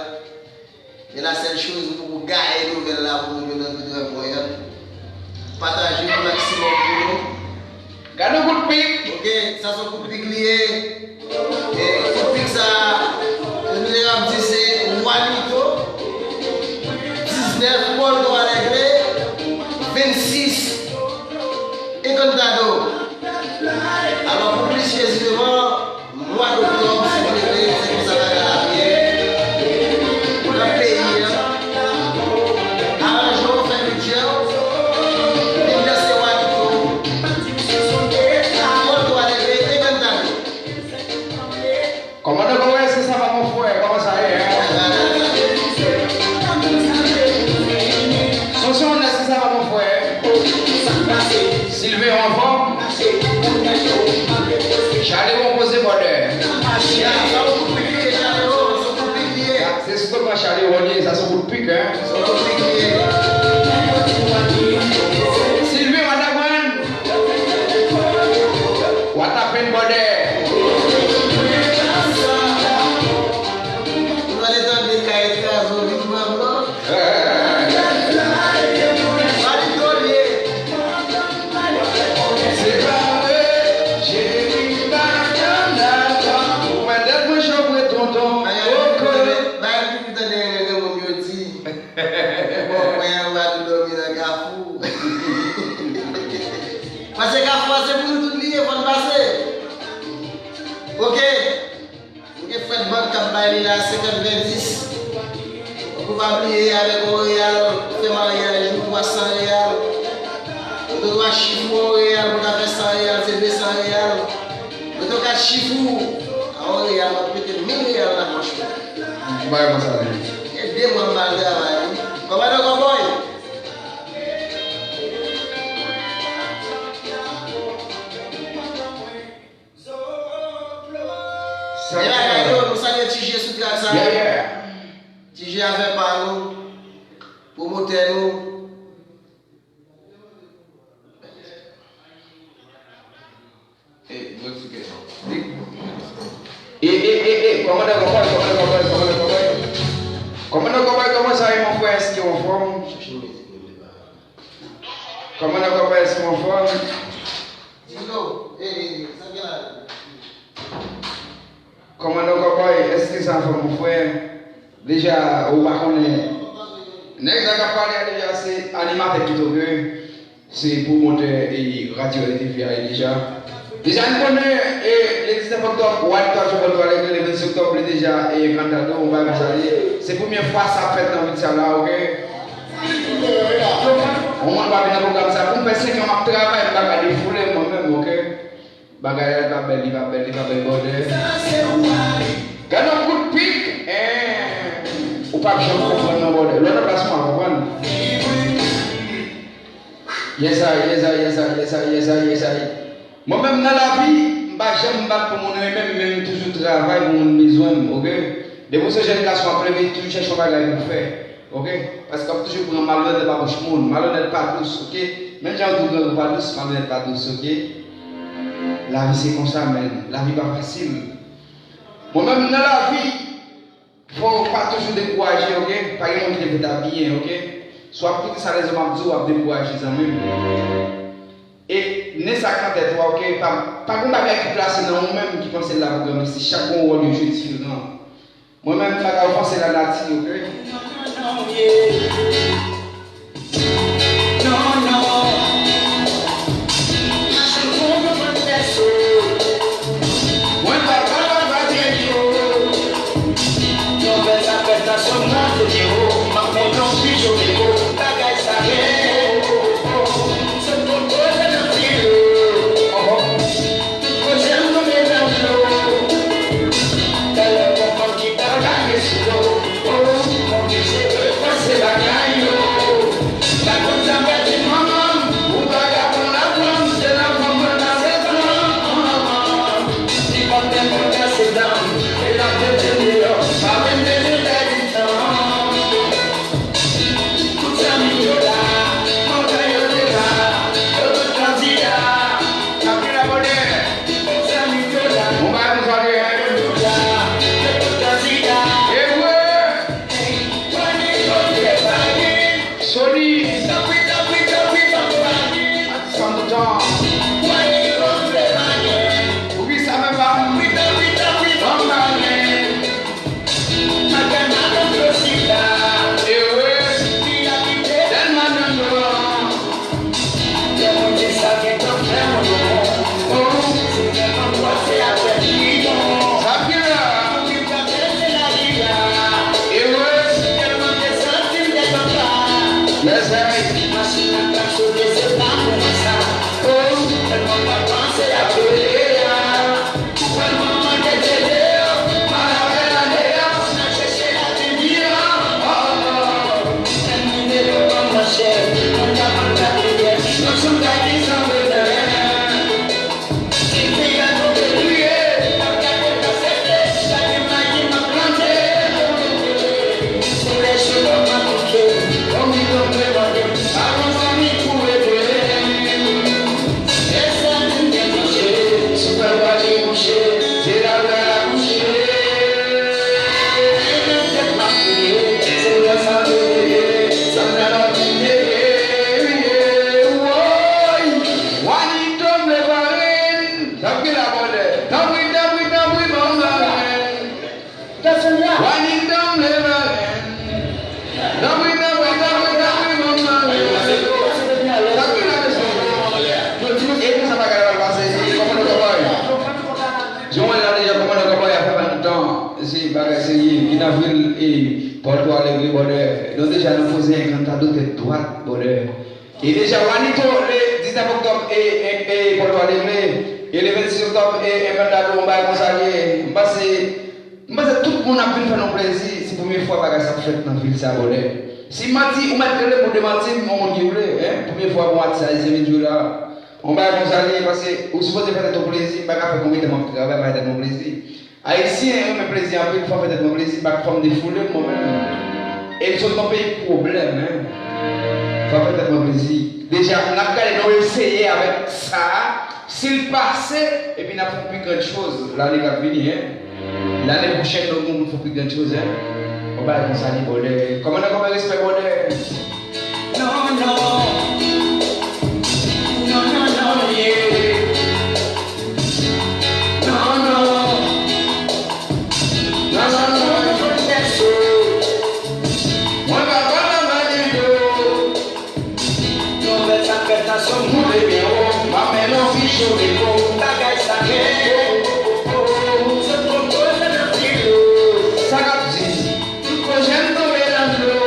E la sèl choz, m poko gaye nouvèl la pou moun yo nan tout renpwen an. Pataje l maksimòm pou nou. Gade yon kout pik! Ok, sa se yon kout pik li ye. E kout pik sa, nou te ap di se Juanito, diznèf Porto Alegre, vennsis Encantado. Alò, pou plis presizeman, mwa oktòb, si Bondye vle, se konsa bagay la ap ye nan peyi a. Aranje w, fè bidjè w, vin danse Juanito, Porto Alegre, Encantado. Kòmandan Cowboy, èske sa va, mon frè? Kòman sa ye, hein? Sonson, èske sa va, mon frè? Sylvain, anfòm? Chale won poze bòdè. Se sou kòman Chale won ye, sa se kout pik, hein? Sylvain, w ap aprann. What happened, brother? Ou pa te tande kay kraze w vin pran blan? Palito l ye. Se pa vre, cheri, pa janm dakò. Ou mèt tèt mwen cho vre, tonton. Bagay ki pou tande, bagay ki pou tande, gen moun yo di. Bon, mwen an, w a tou dòmi nan Kafou. Pase Kafou a, se pou nou tout li ye, fò n pase. Ok. Nou gen frèt bank k ap bay li la, senkant ven dis. Pou pa bliye, avèk yon reyal, fè maryaj ou twa san reyal. Ou te twa chif ou yon reyal, pou ta fè san reyal, se de san reyal. Ou te kat chif ou, a yon reyal, m ap mete mil reyal nan pòch ou. Bagay konsa li ye. E de mwa m pa al travay, wi. Kòmandan Cowboy! E bagay yo, nou salye Ti Je sou trak sa. Yeah, yeah. Ti Je afè pa nou, pwomotè nou. E, mwen eksplike sa. E, e, e, e, kòmandan Cowboy, kòmandan Cowboy, kòmandan Cowboy. Kòmandan Cowboy, kòman sa ye, mon frè? Èske w anfòm? Kòmandan Cowboy, èske w anfòm? Di nou, e, e, sa gen la? Kòmandan Cowboy, èske sa fè, mon frè? Deja, ou pa konnen. Nèg sa k ap pale a deja, se animatè pito ke se pwomotè e radyo e T V a ye deja. Deja, n konnen, e, le diznèf oktòb, Juanito ap jwe Porto Alegre, le vennsis oktòb, li deja, e, Encantado, on bagay konsa li ye. Se premye fwa sa ap fèt nan vil sa la, ok? On moun pa vin nan pwogram sa. Pou m fè senk an m ap travay, m pa ka defoule mwen menm, ok? Bagay la, li pa bèl, li pa bèl, li pa bèl, brother. Gade yon kout pik, eh, ou p ap janm konprann non, brother. Lè w nan plas mwen, w ap konprann. Yes I, yes I, yes I, yes I, yes I, yes I. Mwen menm nan lavi, m pa janm bat pou moun renmen m, men m toujou travay pou moun bezwen m, ok? Depi w se jèn gason ap leve, toujou chèche yon bagay pou w fè. Ok? Paske w ap toujou pran malonèt nan bouch moun. Malonèt pa dous, ok? Menm jan yo di w grangou pa dous, malonèt pa dous, ok? Lavi se konsa, menn. Lavi pa fasil. Mwen menm nan lavi, fò w pa toujou dekouraje, ok? Pa gen moun ki te fèt ap byen, ok? Si w ap koute sa lèzòm ap di w, w ap dekouraje, zanmi m. E nen sa k nan tèt ou a, ok? Pa, pa gen bagay ki plase nan ou menm ki panse l la pou granmesi. Chak gen yon wòl yo jwe diferan. Mwen menm, m pa ka ofanse lanati, ok? Mwen pa ka pa di yo. Yon bèl lapèt nan zòn nan, kote yo, m ap pran yon ti joli mo. Bagay sa ye. e Pòl Twa Legle, brother. Nou deja nan poze enkantado tèt dwat, brother. E deja, Wanito, le diznèf oktòb, e, e, e Pòl Twa Legle, e le vennsis oktòb, e enkantado, yon bagay konsa li ye. M panse, m panse tout moun ap vin fè nou plezi. Se premye fwa bagay sa ap fèt nan vil sa, brother. Si m manti, ou mèt rele m, ou demanti m, yon moun ki vle, hein. Premye fwa pou atis ayisyen vin jwe la. Yon bagay konsa li ye, paske ou sipoze fè tèt ou plezi, m pa ka fè konbyen tan m ap travay, m pa fè tèt mwen plezi. Ayisyen renmen plezi anpil, fò fè tèt mwen plezi, m pa, fò m defoule m mwen menm. E m sot nan peyi pwoblèm, hein. Fò fè tèt mwen plezi. Deja, n ap gade nou eseye avèk sa a, si l pase, epi n ap fè yon pi grann choz lane k ap vini, hein. Lane pwochèn, nou gon pou fè pi grann choz, hein. Yon bagay konsa li, brother. Kòmandan, kòman respè, brother? Non, non. Non, non, non, yeah. Non, non. Non, non, non. Mwen pa pale nan nivo. Nouvèl sa fèt nan son moute byen wo. M ap mennen yon ficho depo. Bagay sa gen. Sot pran koze nan filo. Sa k ap di? Tout pwojè m tonbe nan dlo.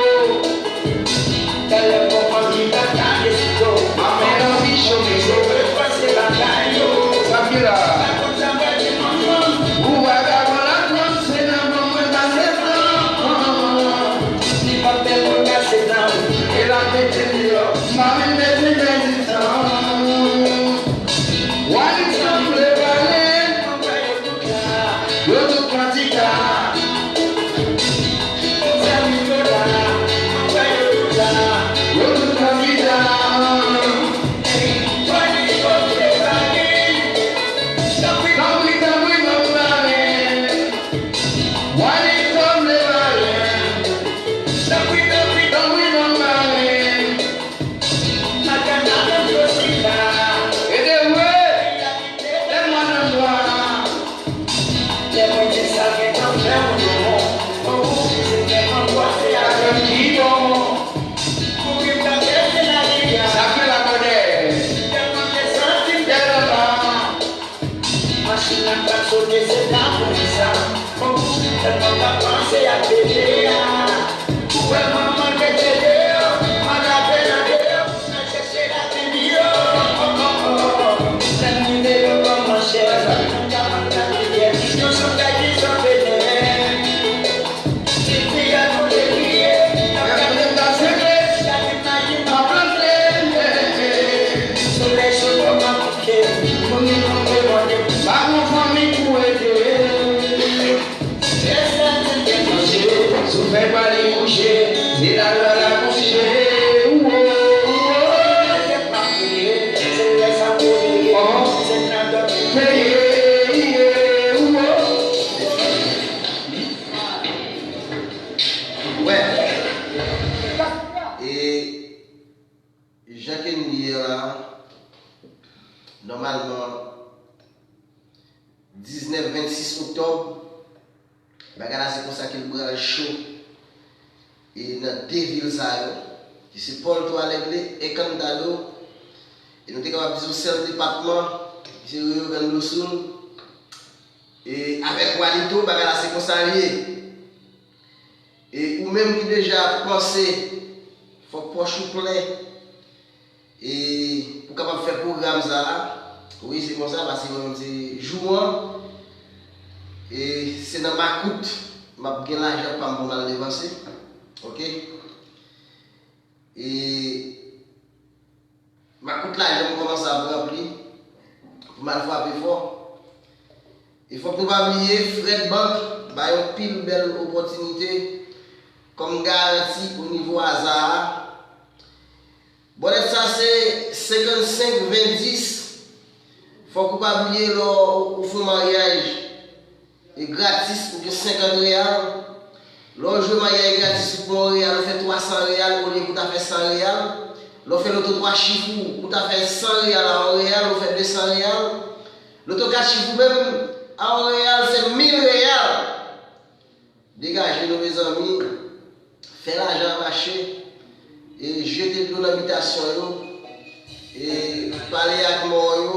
Talè konprann ki pa gade sou do. M ap mennen yon ficho depo. Pase lakay yo. Sa k gen la? Ou vagabon la twòp, se nan men mwen pase tan. Li p ap bèl pou l pase tan. E l ap mete m deyò, m pa menm bezwen pèdi tan. Wali sanble pale, yo tout kandida. Zanmi yo la, yo tout kandida. Tanpri, tanpri, tanpri, ban m pale. Wali sanble pale. Tanpri, tanpri, tanpri, ban m pale. Makana nan dlo sila. Ede mwen. Lè mwen nan nwa. Lè mwen di sa gentan fè m bon. Bon, se fè m anbwase avèk ki bon. Kouri m t ap chèche lavi a. Sa fè la bonè. Tèlman te santi m tèlman. Machin nan t ap sote, se ta pou li sa. Bon, tèlman m t ap panse ak bebe a. Ou wè manman te tcheke yo, m al lape nan deyò, pou m al chèche lavi miyò. Lè m rive yo ban m manchèt, m kapab lavilyè. Yon soudè ki sanble nèg. Ti fi a koule kriye, n ap gade m nan sekrè. Gade m nan ki m ap plante. Solèy cho kòman bouke, moun yo konn demande. Pa gon fanmi pou ede. Rès la di te manje, sou fèy pa li kouche, se la lwa la kouche. Ou, ou, ou, ou. Se pa priye, se lè sa pou priye, se nan dòt peye, ou, ou. Wè. E jan ke nou ye la, nòmalman, diznèf, vennsis oktòb, bagay la se konsa ke l pral cho. E nan de vil sa yo, ki se Pòl Twa Lègle, Encantado, e nou te kapab di se yon sèl depatman, ki se Rio Grande do Sul, e avèk Wanito, bagay la se konsa l ye. E ou menm ki deja panse, fòk pòch ou plen, e pou kapab fè pwogram sa a, wi, se konsa, paske mwen menm se jou an, e se nan makout m ap gen lajan pa m pou m al depanse, oke? E makout lajan m kòmanse ap ranpli pou m al frape fò. E fòk nou pa bliye, frè bank bay yon pil bèl opòtinite kòm garanti o nivo aza a. Bòlèt sa se senkannsenk ven dis. Fòk ou pa bliye lè w, ou fè yon maryaj e gratis ou gen senkant reyal. Lè w jwe maryaj gratis ou pran yon reyal, ou fè twa san reyal olye pou ta fè san reyal. Lè w fè loto twa chif ou, ou ta fè san reyal a yon reyal, ou fè de san reyal. Loto kat chif ou menm a yon reyal, se mil reyal. Degaje nou, mezanmi. Fè lajan an mache. E jete dlo nan bitasyon yo. E pale ak mò yo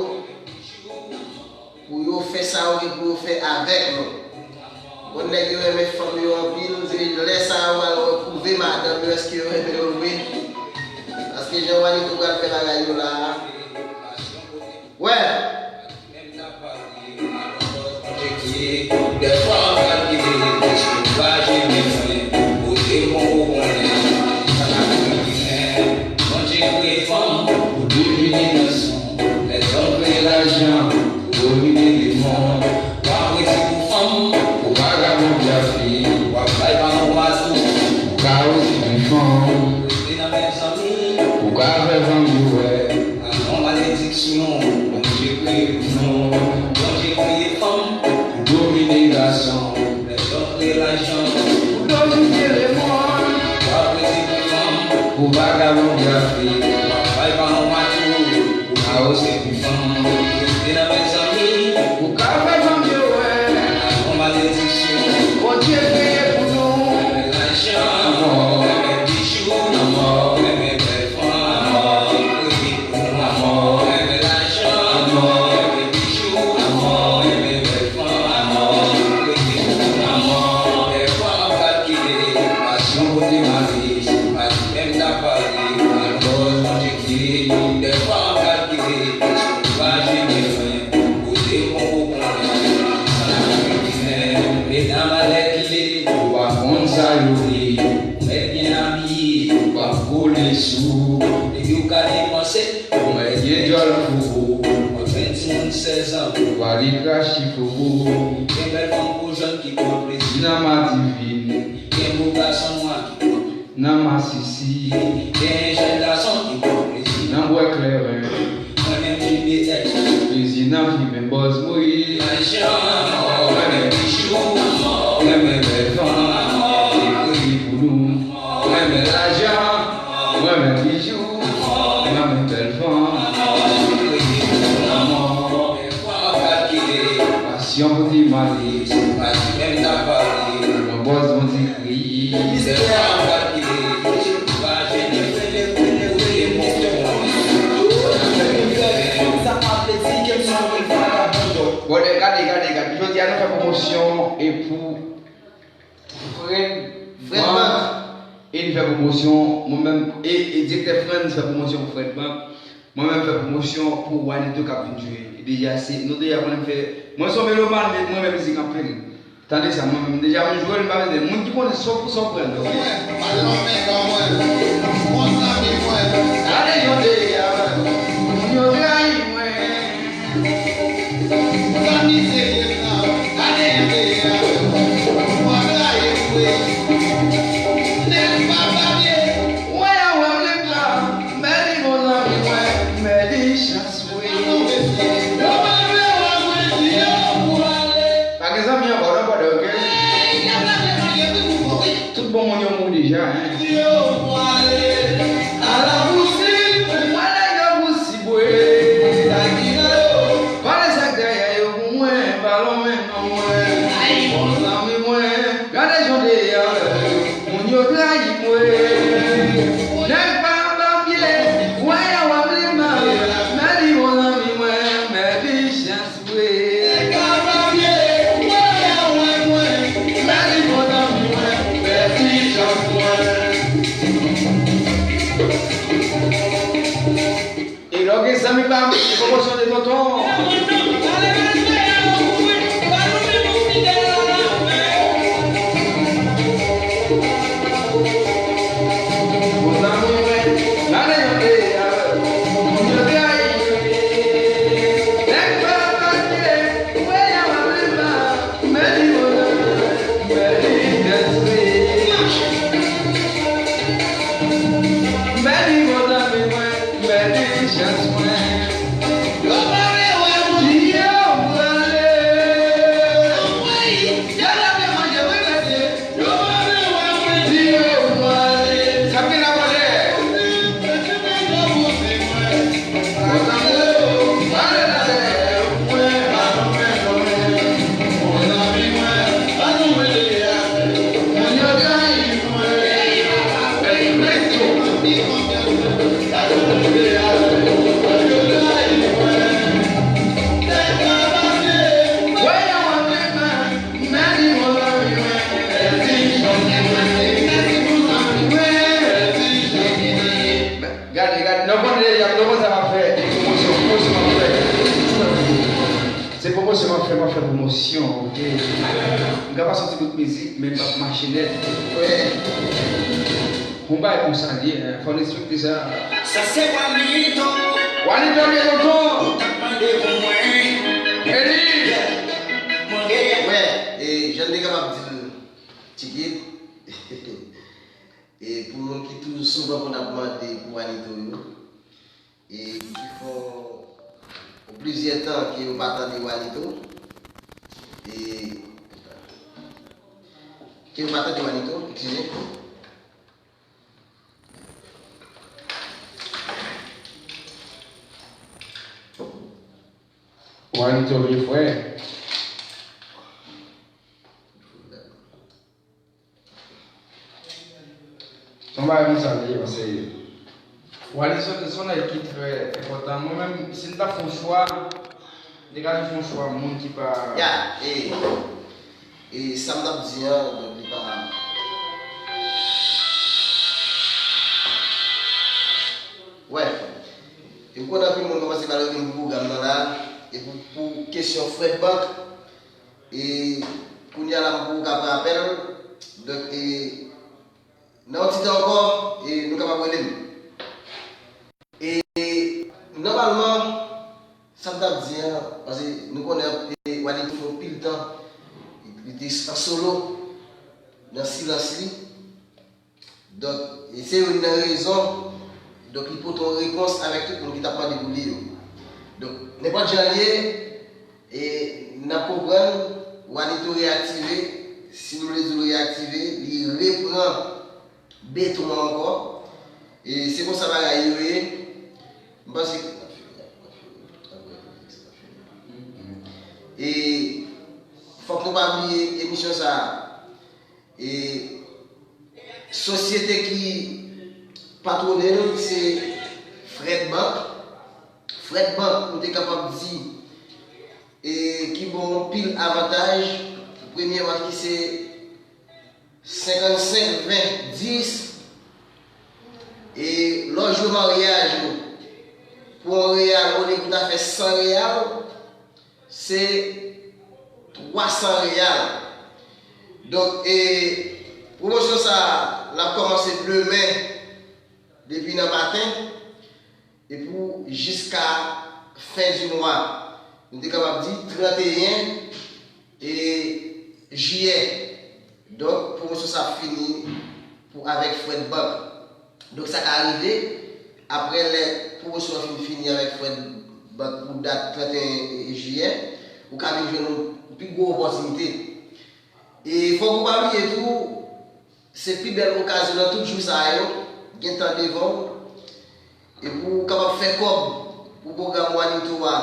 pou yo fè sa yo gen pou yo fè avèk nou. Bon, nèg yo renmen fanm yo anpil, se lè sa a w al retwouve madanm yo, èske yo renmen yo vre? Paske jan Wanito pral fè bagay yo la a. Wè! Dèfwa m kalkile, èske w pa renmen mwen? Kote m, ou konnen sa k ap fè m byen. Bondye kreye fanm pou domine gason. Lèzòm kreye lajan pou domine lemonn. W ap rete pou fanm, pou vagabon byafe. W ap bay pa yon mato, pou ka osi gen fanm. Rete nan men zanmi, pou ka fè fanm yo wè. Avan malediksyon, Bondye kreye pou nou. Bondye kreye fanm pou domine gason. Lèzòm kreye lajan pou domine lemonn. W ap rete pou fanm, pou vagabon byafe. W ap bay pa yon mato, pou ka osi gen fanm. Rete nan men zanmi, pou ka fè fanm yo wè. Avan malediksyon, Bondye kreye pou nou. Renmen lajan, renmen bijou, renmen bèl fanm, kreye pou nou. Renmen lajan, renmen bijou, renmen bèl fanm, kreye pou nou. Dèfwa m ap kalkile, pasyon pote male, se pa li menm k ap pale, alò Bondye kreye. Dèfwa m ap kalkile, èske w pa renmen mwen? Kote m, ou konnen sa k ap fè m byen. Medam alèkile, ou pa konn sa yo vle. Ou mèt byen abiye, ou p ap kole sou. Depi w ka depanse, ou mèt gen djòl fobo. W ap jwenn timoun sèzan, ou pale krache fobo. Gen bèl fanm po jòn ki pran plezi nan madivin. Gen bo gason nwa ki pran plezi nan masisi. Gen jèn gason ki pran plezi nan bwè kleren. Mwen menm J P X. Plezi nan fimen bòz mouri. Lajan, mwen menm bijou, mwen menm bèl fanm, se kreye pou nou. Mwen menm lajan, mwen menm bijou, mwen menm bèl fanm, se kreye pou nou. Lanmò, dèfwa m ap kalkile. Pasyon pote male, se pa li menm k ap pale. Yon bòz Bondye kreye. Dèfwa m ap kalkile. Bon, gade, gade, gade. Jodi a nou fè pwomosyon e pou Fred Fred Bank. Bank. E n fè pwomosyon, mwen menm, e, e direktè Frans fè pwomosyon pou Fred Bank. Mwen menm fè pwomosyon pou Wanito k ap vin jwe. E deja se, nou deja konnen m fè, mwen se yon meloman, men mwen renmen mizik anpil. Tande sa, mwen menm deja m jwe l, m pa bezwen moun ki konnen sa pou sa w pran, ok? Mwen, Balon men ban mwen. Bon zanmi mwen. Gade jan w te ye a, moun yo trayi mwen. Zanmi serye m nan, gade jan w te ye a. Ou ap trayi m vre. Nèg pa babye. Wè a wè m lè m la, mèdi bon zanmi mwen, mèdi chans. Pa gen zanmi ankò, non, brother, ok? Tout bon moun yo mouri deja, hein? Ala bousi, mwen nèg yo bousi bwe. Pale sa k dèyè yo pou mwen, balon men ban mwen. Bon zanmi mwen, gade jan w te ye a. Moun yo trayi mwen. Nèg pa babye, wè a wè m li mal. Mèdi bon zanmi mwen, mèdi chans mwen. Nèg pa babye, wè a wè mwen. Mèdi bon zanmi mwen, mèdi chans mwen. E lè w gen zanmi pa m, se pwomosyon de tonton. m ap fè pwomosyon, oke? M ka pase yon ti bout mizik, men m p ap mache nèt. Yon bagay konsa l ye, fò n respekte sa. Sa se Wanito. Wanito li ye tonton. Ou t ap mande pou mwen. E li. Mwen gen. Wè, e, jan n te kapab di l, Tikit. E pou moun ki toujou souvan konn ap mande pou Wanito yo, e ki fè yon plizyè tan ke yo pa tande Wanito, e ke yo pa tande Wanito, eskize. Wanito vye frè. Se yon bagay konsa l ye, paske Wally se, se yon nèg ki trè enpòtan. Mwen menm, si m t ap fè yon chwa, m te ka chwazi yon chwa moun ki pa. Ya, e, e sa m t ap di an, donk li pa. Wè. E m konnen anpil moun kòmanse maltrete m pou pwogram nan la, e pou, pou kesyon frè bank, E kounye a la, m poko ka pran apèl. Donk, e, nan yon ti tan ankò, e, nou kapab rele m. E, nòmalman, sa m t ap di an, paske nou konnen, e, Wanito fè yon pil tan, li te an solo, nan silans li. Donk, e se youn nan rezon, donk, li pote yon repons avèk tout moun ki t ap mande pou li yo. Donk, nenpòt jan l ye, e n ap konprann, Wanito reyaktive, si nou vle di l reyaktive, li reprann beton an ankò. E se konsa bagay yo ye. M panse, e fòk nou pa bliye emisyon sa a. E sosyete ki patwone l, se Fred Bank. Fred Bank, nou te kapab di, e ki ba w yon pil avantaj. Premyèman, ki se senkannsenk ven dis. E lè w jwe maryaj ou pou yon reyal, olye pou ta fè san reyal, se twa san reyal. Donk, e, pwomosyon sa a, l ap kòmanse demen, depi nan maten, e pou jiska fen di mwa. Nou te kapab di tranteyen e jiyè. Donk, pwomosyon sa ap fini pou, avèk Fred Bank. Donk, sa ka rive, apre lè pwomosyon an fin fini avèk Fred Bank pou dat tranteyen jiyè, ou ka vin jwenn yon pi gwo opòtinite. E fòk ou pa bliye tou, se pi bèl okazyon nan tout jou sa yo, gen tan devan w, e pou w kapab fè kòb pou pwogram Wanito a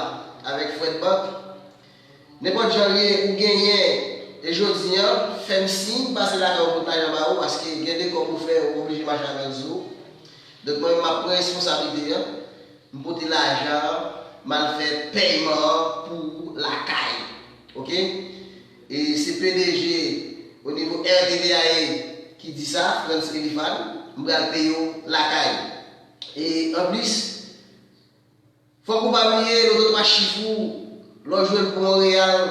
avèk Fred Bank. Nenpòt jan l ye, ou genyen, e jodi a, fè m siy, m pase lakay ou, m pot lajan ba ou, paske gen de kòb ou fè, ou oblije mache avè l sou ou. Donk, mwen menm, m ap pran responsablite an, m pote lajan an, m al fè pèyman an pou ou lakay. Oke? E se P D G o nivo R T V A ki di sa, Frantz Elifan, m pral peye w lakay. E anplis, fòk ou pa bliye loto twa chif ou, lè w jwe l pou yon reyal,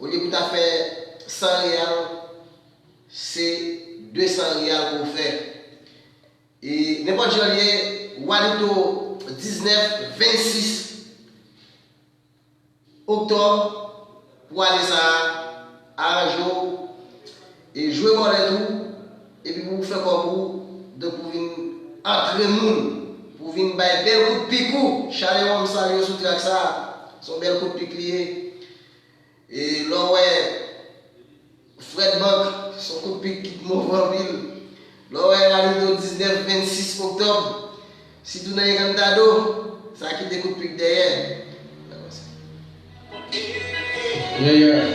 olye pou ta fè san reyal, se de san reyal pou w fè. E nenpòt jan l ye, Wanito diznèf, vennsis oktòb pou ane sa a, aranje w e jwe bòlèt ou, epi pou w fè kòb ou, donk pou w vin antre moun, pou w vin bay bèl kout pik ou. Chaleron, m salye w sou trak sa a, se yon bèl kout pik li ye. E lè w wè Fred Bank, se yon kout pik ki move anpil. Lè w wè Wanito diznèf, vennsis oktòb, sitou nan Encantado, sa kite kout pik dèyè. Yeah, yeah.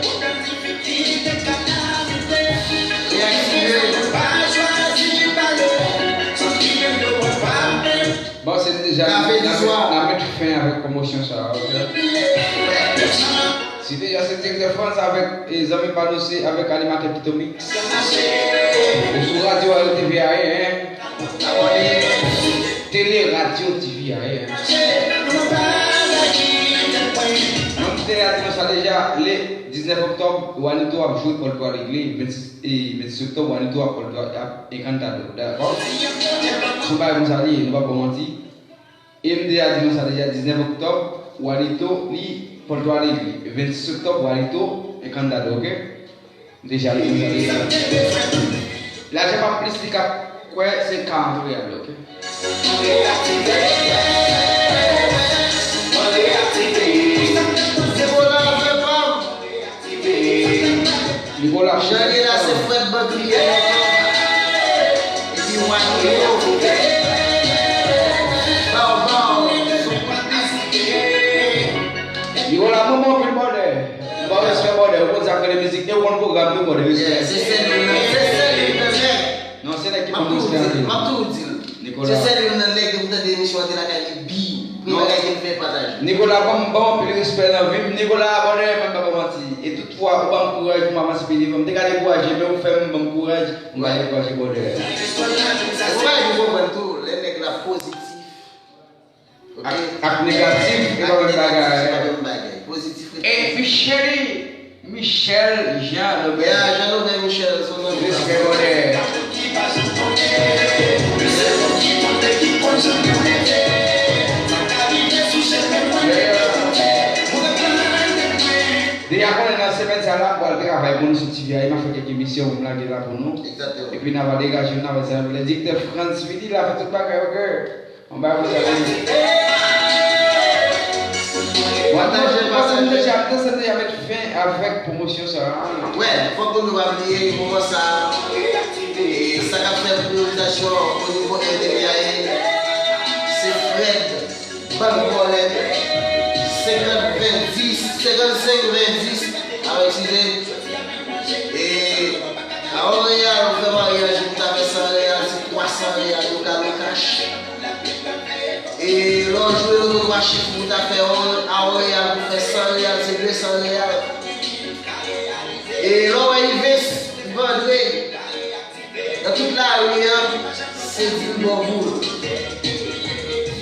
Bon, se deja n ap met fen avèk pwomosyon sa a, oke? Si deja se direktè Frantz avèk, e, zanmi pa nou se avèk animatè Pitomix. Ou sou radyo a R T V A, hein? Tele radyo T V A, hein? Nan tele radyo sa Deja, le diznèf oktòb, Wanito ap jwe Pòl Twa Regle, vennsis, e, vennsis oktòb, Wanito ap Pòl Twa, ap Encantado, dakò? Se yon bagay konsa li ye, nou pa pran manti. E m deja di nou sa deja, diznèf oktòb, Wanito, li, Pòl Twa Regle, vennsis oktòb, Wanito, Encantado, oke? M deja di nou sa deja. Lajan pa plis li k ap kwè se karant real, oke? Nicolas, jan li la se Fred Bank li ye. Epi Wanito. Baw, baw, sou kout mizik li ye. Nicolas, manman anpil bòdè. Ba respè bòdè, ou konn sa k rele mizik, e ou konn pwogram tou bòdè, respè. Yeah, se sèl youn nan, se sèl youn nan nèg. Non, se nèg ki konn respè anpil. M ap toujou di l, m ap toujou di l. Nicolas. Se sèl youn nan nèg ke m tande emisyon an te lakay li bi. Premye bagay ke m fè pataje. Nicolas, ban m, ban m anpil respè nan vi m. Nicolas, bòdè, mwen pa ba w manti. E tout fwa, ou ban m kouraj pou m avanse pi devan. M te ka dekouraje, men ou fè m ban m kouraj, m pa dekouraje bòdè. Ou pa konprann tou, lè nèg la pozitif. Ak, ak negatif, e pa menm bagay. Pozitif, e pi cheri, Michel Jean Lobert. Ya, Jean Lobert Michel, se yon nonm. Respè, bòdè. Deja konnen nan semèn sa la, m pral travay pou nou sou T V a, m a fè kèk emisyon pou m lage la pou nou. Egzakteman. Epi n a va degaje nou, n a va di, le direktè Frantz vini, l a fè tout bagay, oke? Anba yon jalozi. Pataje, pataje. Deja, m panse deja met fen avèk pwomosyon sa a. Wè, fòk nou pa bliye moman sa a. E sa k ap fè priorizasyon o nivo L T V A, se Fred Bank Bòlèt, senkant ven dis, senkant senk ven dis, avèk size. E a yon reyal, ou fè maryaj, ou ta fè san reyal, se twa san reyal, yo ka lwe kach. E lè w jwe loto twa chif, ou ta fè yon, a yon reyal, ou fè san reyal, se de san reyal. E lè w wè Ivens, Ivandre, nan tout lari an, se di l bò boul.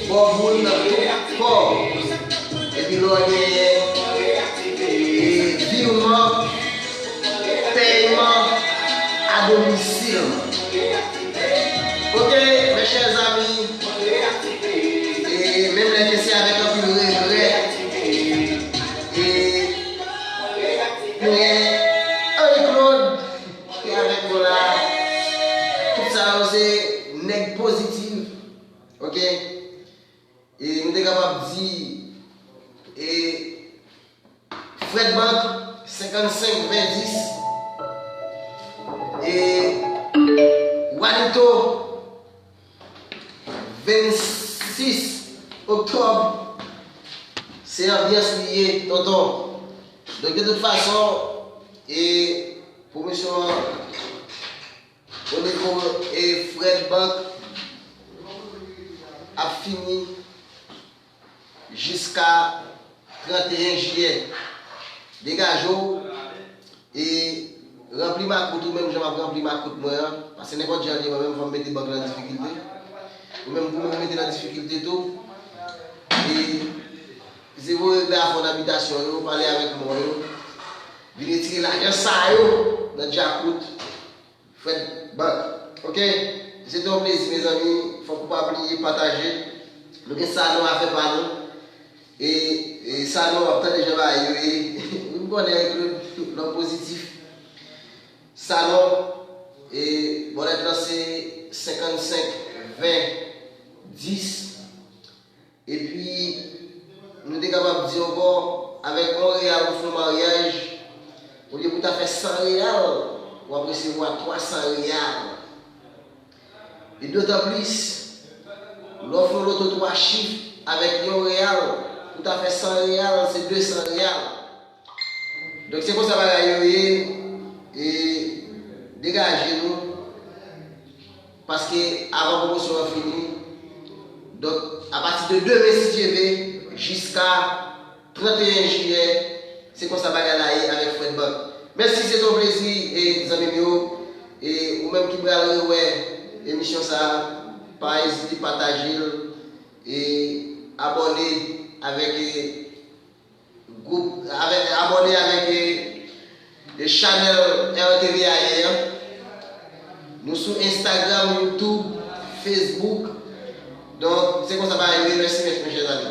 Bò boul nan tout kò w. Epi lè w genyen, e, virman, pèyman a domisil. Oke, mes chers amis, e menm lè ke se avèk anpil regrè, e nou gen Henri Claude ki avèk nou la. Tout sa yo se nèg pozitif. Oke? E nou te kapab di, e Fred Bank, senkannsenk ven dis. E Wanito, vennsis oktòb. Se anbyans li ye, tonton. Donk, de tout fason, e pwomosyon an o nivo, e Fred Bank ap fini jiska tranteyen jiyè. Degaje w e ranpli makout ou menm jan m ap ranpli makout mwen an. Paske nenpòt jan l ye, mwen menm fò m mete bank lan an difikilte. Ou menm pou mwen mete l an difikilte tou. E se pou regle afè w nan abitasyon yo, pale avèk mò yo. Vin retire lajan sa yo nan djakout. Fred Bank. Oke? Se te yon plezi, mezanmi. Fòk ou pa bliye pataje. Nou gen sa nou a fè pa nou. E, e sa nou ap tande jan bagay yo ye. Ou konnen, Claude, lòm pozitif. Sa nou, e, bòlèt lan se senkannsenk ven dis. Epi, nou te kapab di ankò, avèk yon reyal ou fè yon maryaj, olye pou w ta fè san reyal, w ap resevwa twa san reyal. E dotan plis, lè w fè yon loto twa chif avèk yon reyal, pou w ta fè san reyal, se de san reyal. Donk, se konsa bagay yo ye, e degaje nou, paske avan pwomosyon an fini, donk, apati de demen, si Dye ve, jiska tranteyen jiyè, se konsa bagay la ye avèk Fred Bank. Mèsi, se te yon plezi, e zanmi m yo, e ou menm ki pral rewè emisyon sa a, pa ezite pataje l, e abòne avèk, e, Gwoup, avèk, abòne avèk e, e chanèl R T V Haïen an. Nou sou Instagram, YouTube, Facebook. Donk, se konsa bagay yo ye. Mèsi, mèsi, mèsi, mèsi.